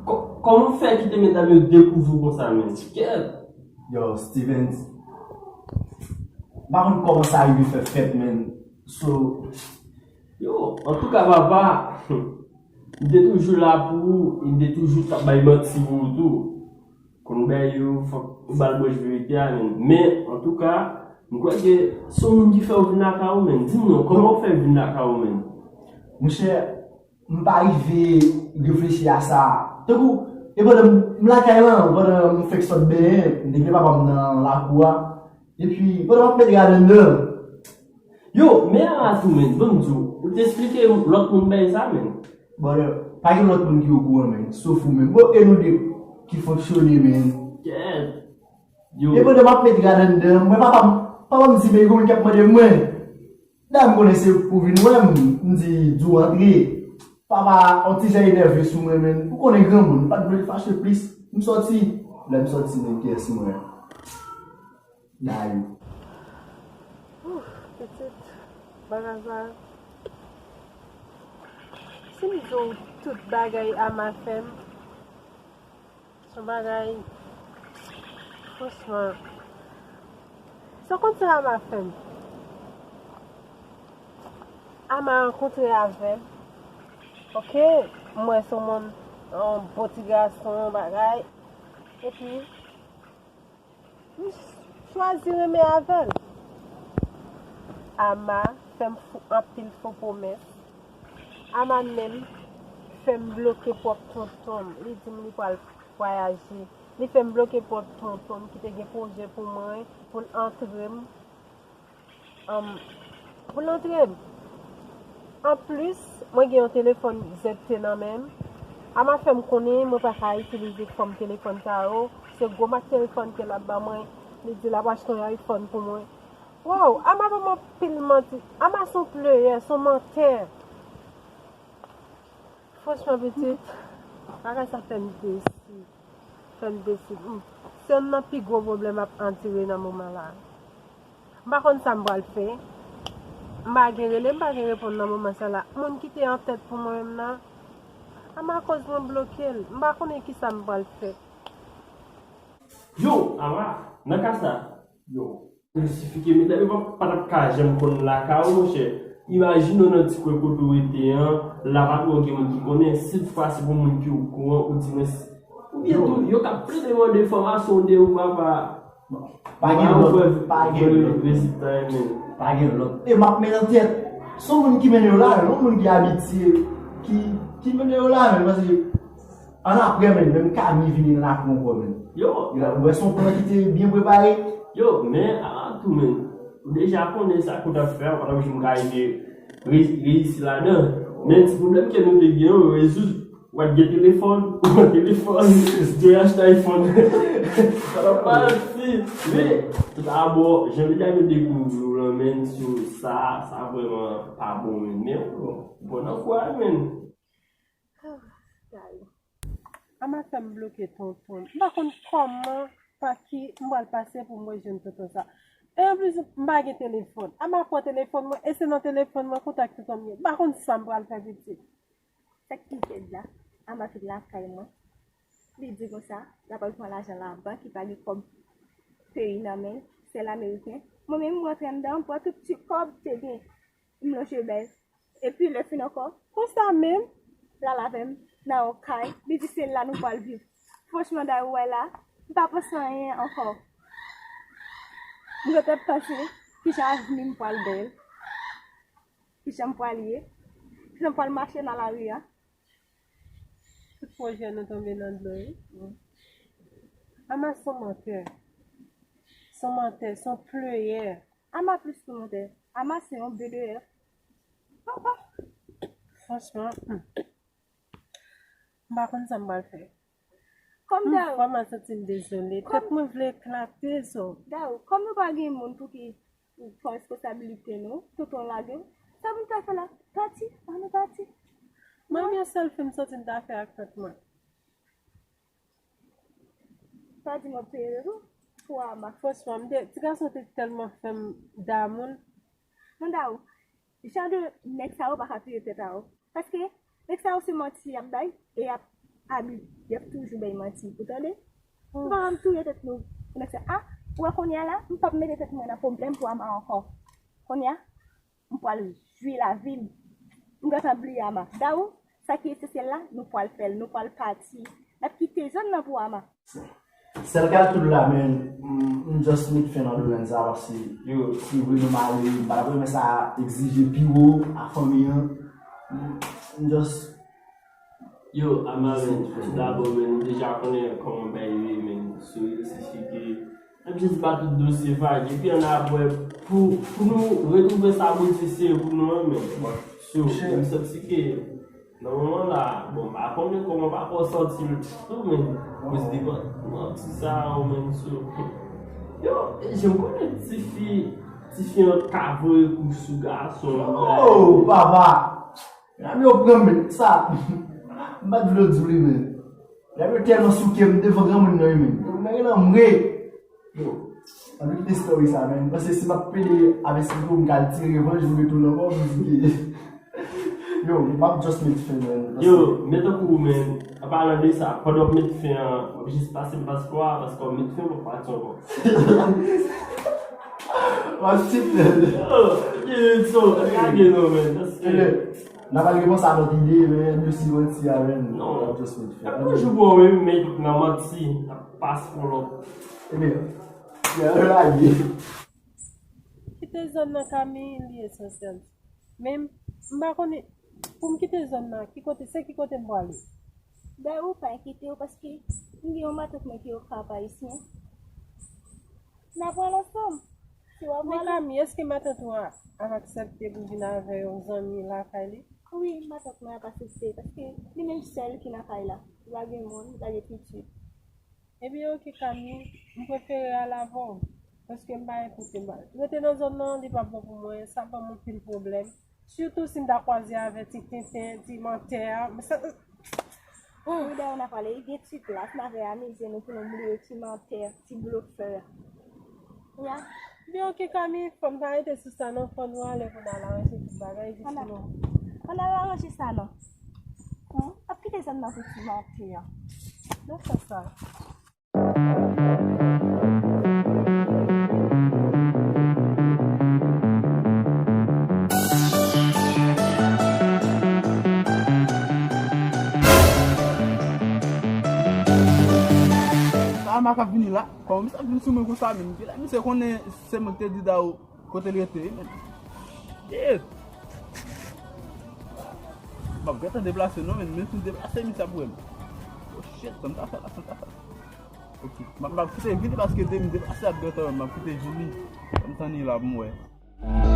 Kò-, kòman fè kite medam yo dekouvri w konsa, menn? Kèt! Yo, Stevens. M pa konn kòman sa rive fè fèt, menn. So, yo, antouka, papa, m te toujou la pou ou, e m te toujou t ap bay manti pou ou tou. Konn bagay yo, fòk ou ba l branch verite a, menn. Men, antouka, m kwè ke se yon moun ki fè w vin lakay ou, menn. Di m non, kòman w fè vin lakay ou, menn? Monchè, m pa rive reflechi a sa. Tankou, e pandan m lakay lan, pandan m fèk sot benyen, m te gen papa m nan lakou a. Epi, pandan m ap met rad anndan, yo, men a tou, menn, ban m di w, ou te esplike lòt moun bagay sa, menn? Brother, pa gen lòt moun ki okouran, menn, sof ou menm. Bon, e nou de ki fonksyone, menn. Kèt. Yo. E pandan m ap met rad anndan, mwen papa m, papa m di, men gen moun k ap mande mwen. Dayè m konnen se pou vin wè m, m di, di w antre. Papa, on ti jan enève sou mwen, menn. Ou konnen granmoun, m pa t vle l fache plis. M sòti. Lè m sòti, menn, kiyès m wè? Dayou. Ouh, pitit, bagay sa. Si m di w tout bagay Ama fè m, se yon bagay, franchman, sa w konn sa Ama fè m? Ama rankontre avè m. Ok, m wè se yon moun, yon bon ti gason, yon bagay. Epi, m chwazi renmen avè l. Ama fè m fou anpil fo pwomès. Ama menm fè m bloke pwòp tonton m. Li di m li pral vwayaje Li fè m bloke pòt tonton m ki te gen pwojè pou mwen, pou l antre m. Anm, pou l antre m. Anplis, mwen gen yon telefòn Z T nan men m. Ama fè m konnen mwen pa ka itilize fòm telefòn sa yo. Se gwo mak telefòn ke l ap ban mwen. Li di l ap achte yon iPhone pou mwen. Wow, Ama ban m anpil manti. Ama se yon pleyè, se yon mantè. Franchman, pitit, bagay sa fè m desi. Fè m desi. Hmm. Se youn nan pi gwo pwoblèm m ap andire nan moman la. M pa konn sa m pral fè. M pa gen rele, m pa gen reponn nan moman sa la. Moun ki te an tèt pou mwen menm nan, Ama koz mwen bloke l. M pa konnen ki sa m pral fè. Yo, Ama, nan ka sa, yo, justifike, medam yo pa, pa t ap ka janm konn lakay ou, monchè. Imajine w nan ti kwen kote w rete an, la pa twò gen moun ki konnen, si toutfwa se pou moun ki okouran, ou di mwen, oubyen tou, yo ka plede mande enfòmasyon de ou, papa. Pa gen lòt, pa gen lòt. Rezilta, men. Pa gen lòt. E m ap met nan tèt, se yon moun ki mennen yo la, yon moun ki abitye, ki, ki mennen yo la, men, paske ann apre, men, menm Kami vini nan lakou ankò, men. Yo. Ou wè se yon plan ki te byen prepare. Yo, men, ala tou, men. Ou deja konnen sa ke w t ap fè a, ou pa t ap janm ka rive re-, reyisi ladan. Men ti pwoblèm ke nou te gen an, yo rezoud. Ou pa t gen telefòn, ou pran telefòn, yo achte iPhone. Sa pa pase. Men, tout dabò, jan medam yo dekouvri w lan, men, sou sa, sa vrèman pa bon, men. Men, bon, bon nan kwa, men. Ama fè m bloke tonton. M pa konn kòman, pa ki, m pral pase pou m rejwenn tonton sa. E anplis, m pa gen telefòn. Ama pran telefòn mwen, e se nan telefòn mwen kontak tonton m ye. M pa konn sa m pral fè pitit. Sa k pi rèd la, Ama vin lakay mwen. Li di konsa, l ap al pran lajan labank, li pa gen kòb peyi nan men l, sèl ameriken. Mwen menm, m rantre anndan, m pran tout ti kòb te gen, m lonje bay. Epi lè fin ankò, konsa menm, l al avè m nan yon kay, li di se la nou pral viv. Franchman, dayè ou wè la, m pa panse anyen ankò. M gentan panse kijan avni m pral bèl, kijan m pral ye, kijan m pral mache nan lari a. Tout pwojè nou tonbe nan dlo, wi. Ama se yon mantè. Se yon mantè, se yon pleyè. Ama plis ke mantè. Ama se yon B D F. Papa. Franchman, hmm. M pa konn sa m pral fè. Kòm Hmm, Dayou. Vrèman santi m dezole. Kòm Tèt mwen vle eklate, so. Dayou, kòm nou pa gen moun pou ki pran responsabilite nou, tonton lage, sa pou n ta fè la? Pati, ann nou pati. Mwen, yon sèl fi m santi m ta fè ak tèt mwen. Pa di m ap peye tou pou Ama. Franchman, m te, ti gason te tèlman fè m damou l. Manda w, jan de nèg sa yo pa ka peye tèt a yo. Paske nèg sa yo se manti y ap bay e y ap abi, y ap toujou bay manti. Ou tande? Nou pa janm touye tèt nou pou nèg sa. A, ou wè kounye a la, m p ap mete tèt mwen nan pwoblèm pou Ama ankò. Kounye a, m pral jwi lavi m. M gentan bliye Ama. Dayou, sa ki esansyèl la, nou pral fè l, nou pral pati. N ap kite zòn nan pou Ama. Sèl kalkil la, men, m, m just met fen nan domèn sa, paske Yo. Si vre nou mare, m pa t ap renmen sa egzije pi wo a fanmi an. M, m just Yo, Ama, men, tout dabò, men, nou deja konnen kòman bagay ye, men, sou reyisi chike. N ap jis ba tout dosye vag, epi ann ap wè pou, pou nou retwouve sa Bondye sere pou nou an, men. So, m santi ke nan moman la, bon, m pa konnen kòman papa w santi l tou, men, mwen se devan manti sa, ou menm, so. Yo, e jan m konnen tifi, tifi an ka voye kou sou gason. Oh, papa! Medam yo pran m, men sa, m pa t vle w di w li, men. Medam yo tèlman souke m devan granmoun nan, wi, men. Yo, men nan mwe. Yo, ann nou kite story sa, men. M panse si m ap pede avè Siko, m ka al tire revanj, m retounen ankò, m di ke, yo, m ap just met fen, men. Yo, men tankou ou, men, an palan de sa, pandan w ap met fen an, w ap jis pase m paspò a, paske w ap met fen, w ap pati ankò. W ap sit, men. Yo, yo, so, lage non, men, paske N ap al repanse a lòt ide, men, nou si manti a, men. Non. N ap just met fen. N ap toujou bon, wi, men nan manti, n ap pase pou lòt. Ebyen, lage. Kite zòn nan, Kami, li esansyèl. Men, m pa konnen, pou m kite zòn nan, ki kote, se ki kote m prale? Ben, ou pa enkyete w, paske M gen yon matant mwen ki Okap Ayisyen. N a pral ansanm. Si w ap Men pral. Kami, èske matant ou a ap aksepte pou vin avè yon zanmi lakay li? Wi, matant mwen ap aksepte, paske li menm sèl ki nan kay la. Li pa gen moun, li pa gen pitit. Ebyen, oke, Kami, m prefere al avè w, paske m pa gen kote m al. Rete nan zòn nan, li p ap bon pou mwen, sa ban m anpil pwoblèm. Sitou si m ta kwaze avè ti tenten, ti mantè a. Men sa, oh. Wi, dayè, n a pale, li gen ti plas, n a fè amize nou pou nou bliye ti mantè, ti blofè. Ya. Byen, oke, Kami, fò m pa rete sou sa, non, fò nou ale pou n al aranje tout bagay, jis pou nou. Ann al aranje sa, non. Ap kite zòn nan pou ti mantè a. Nan fè sa. Sa a, m ap vini la. Kòman misye ap vin sou mwen konsa menm? Kilè misye konnen se mwen ki te di Dao kote l rete, men. Shit! M ap gentan deplase non, men menm si m deplase, misye ap wè m. Oh shit, sa m ta fè la, sa m ta fè la. Ok, m ap, m ap kite vini paske de m deplase ap gentan wè m, m ap kite vini. Sa m tann li la pou m wè.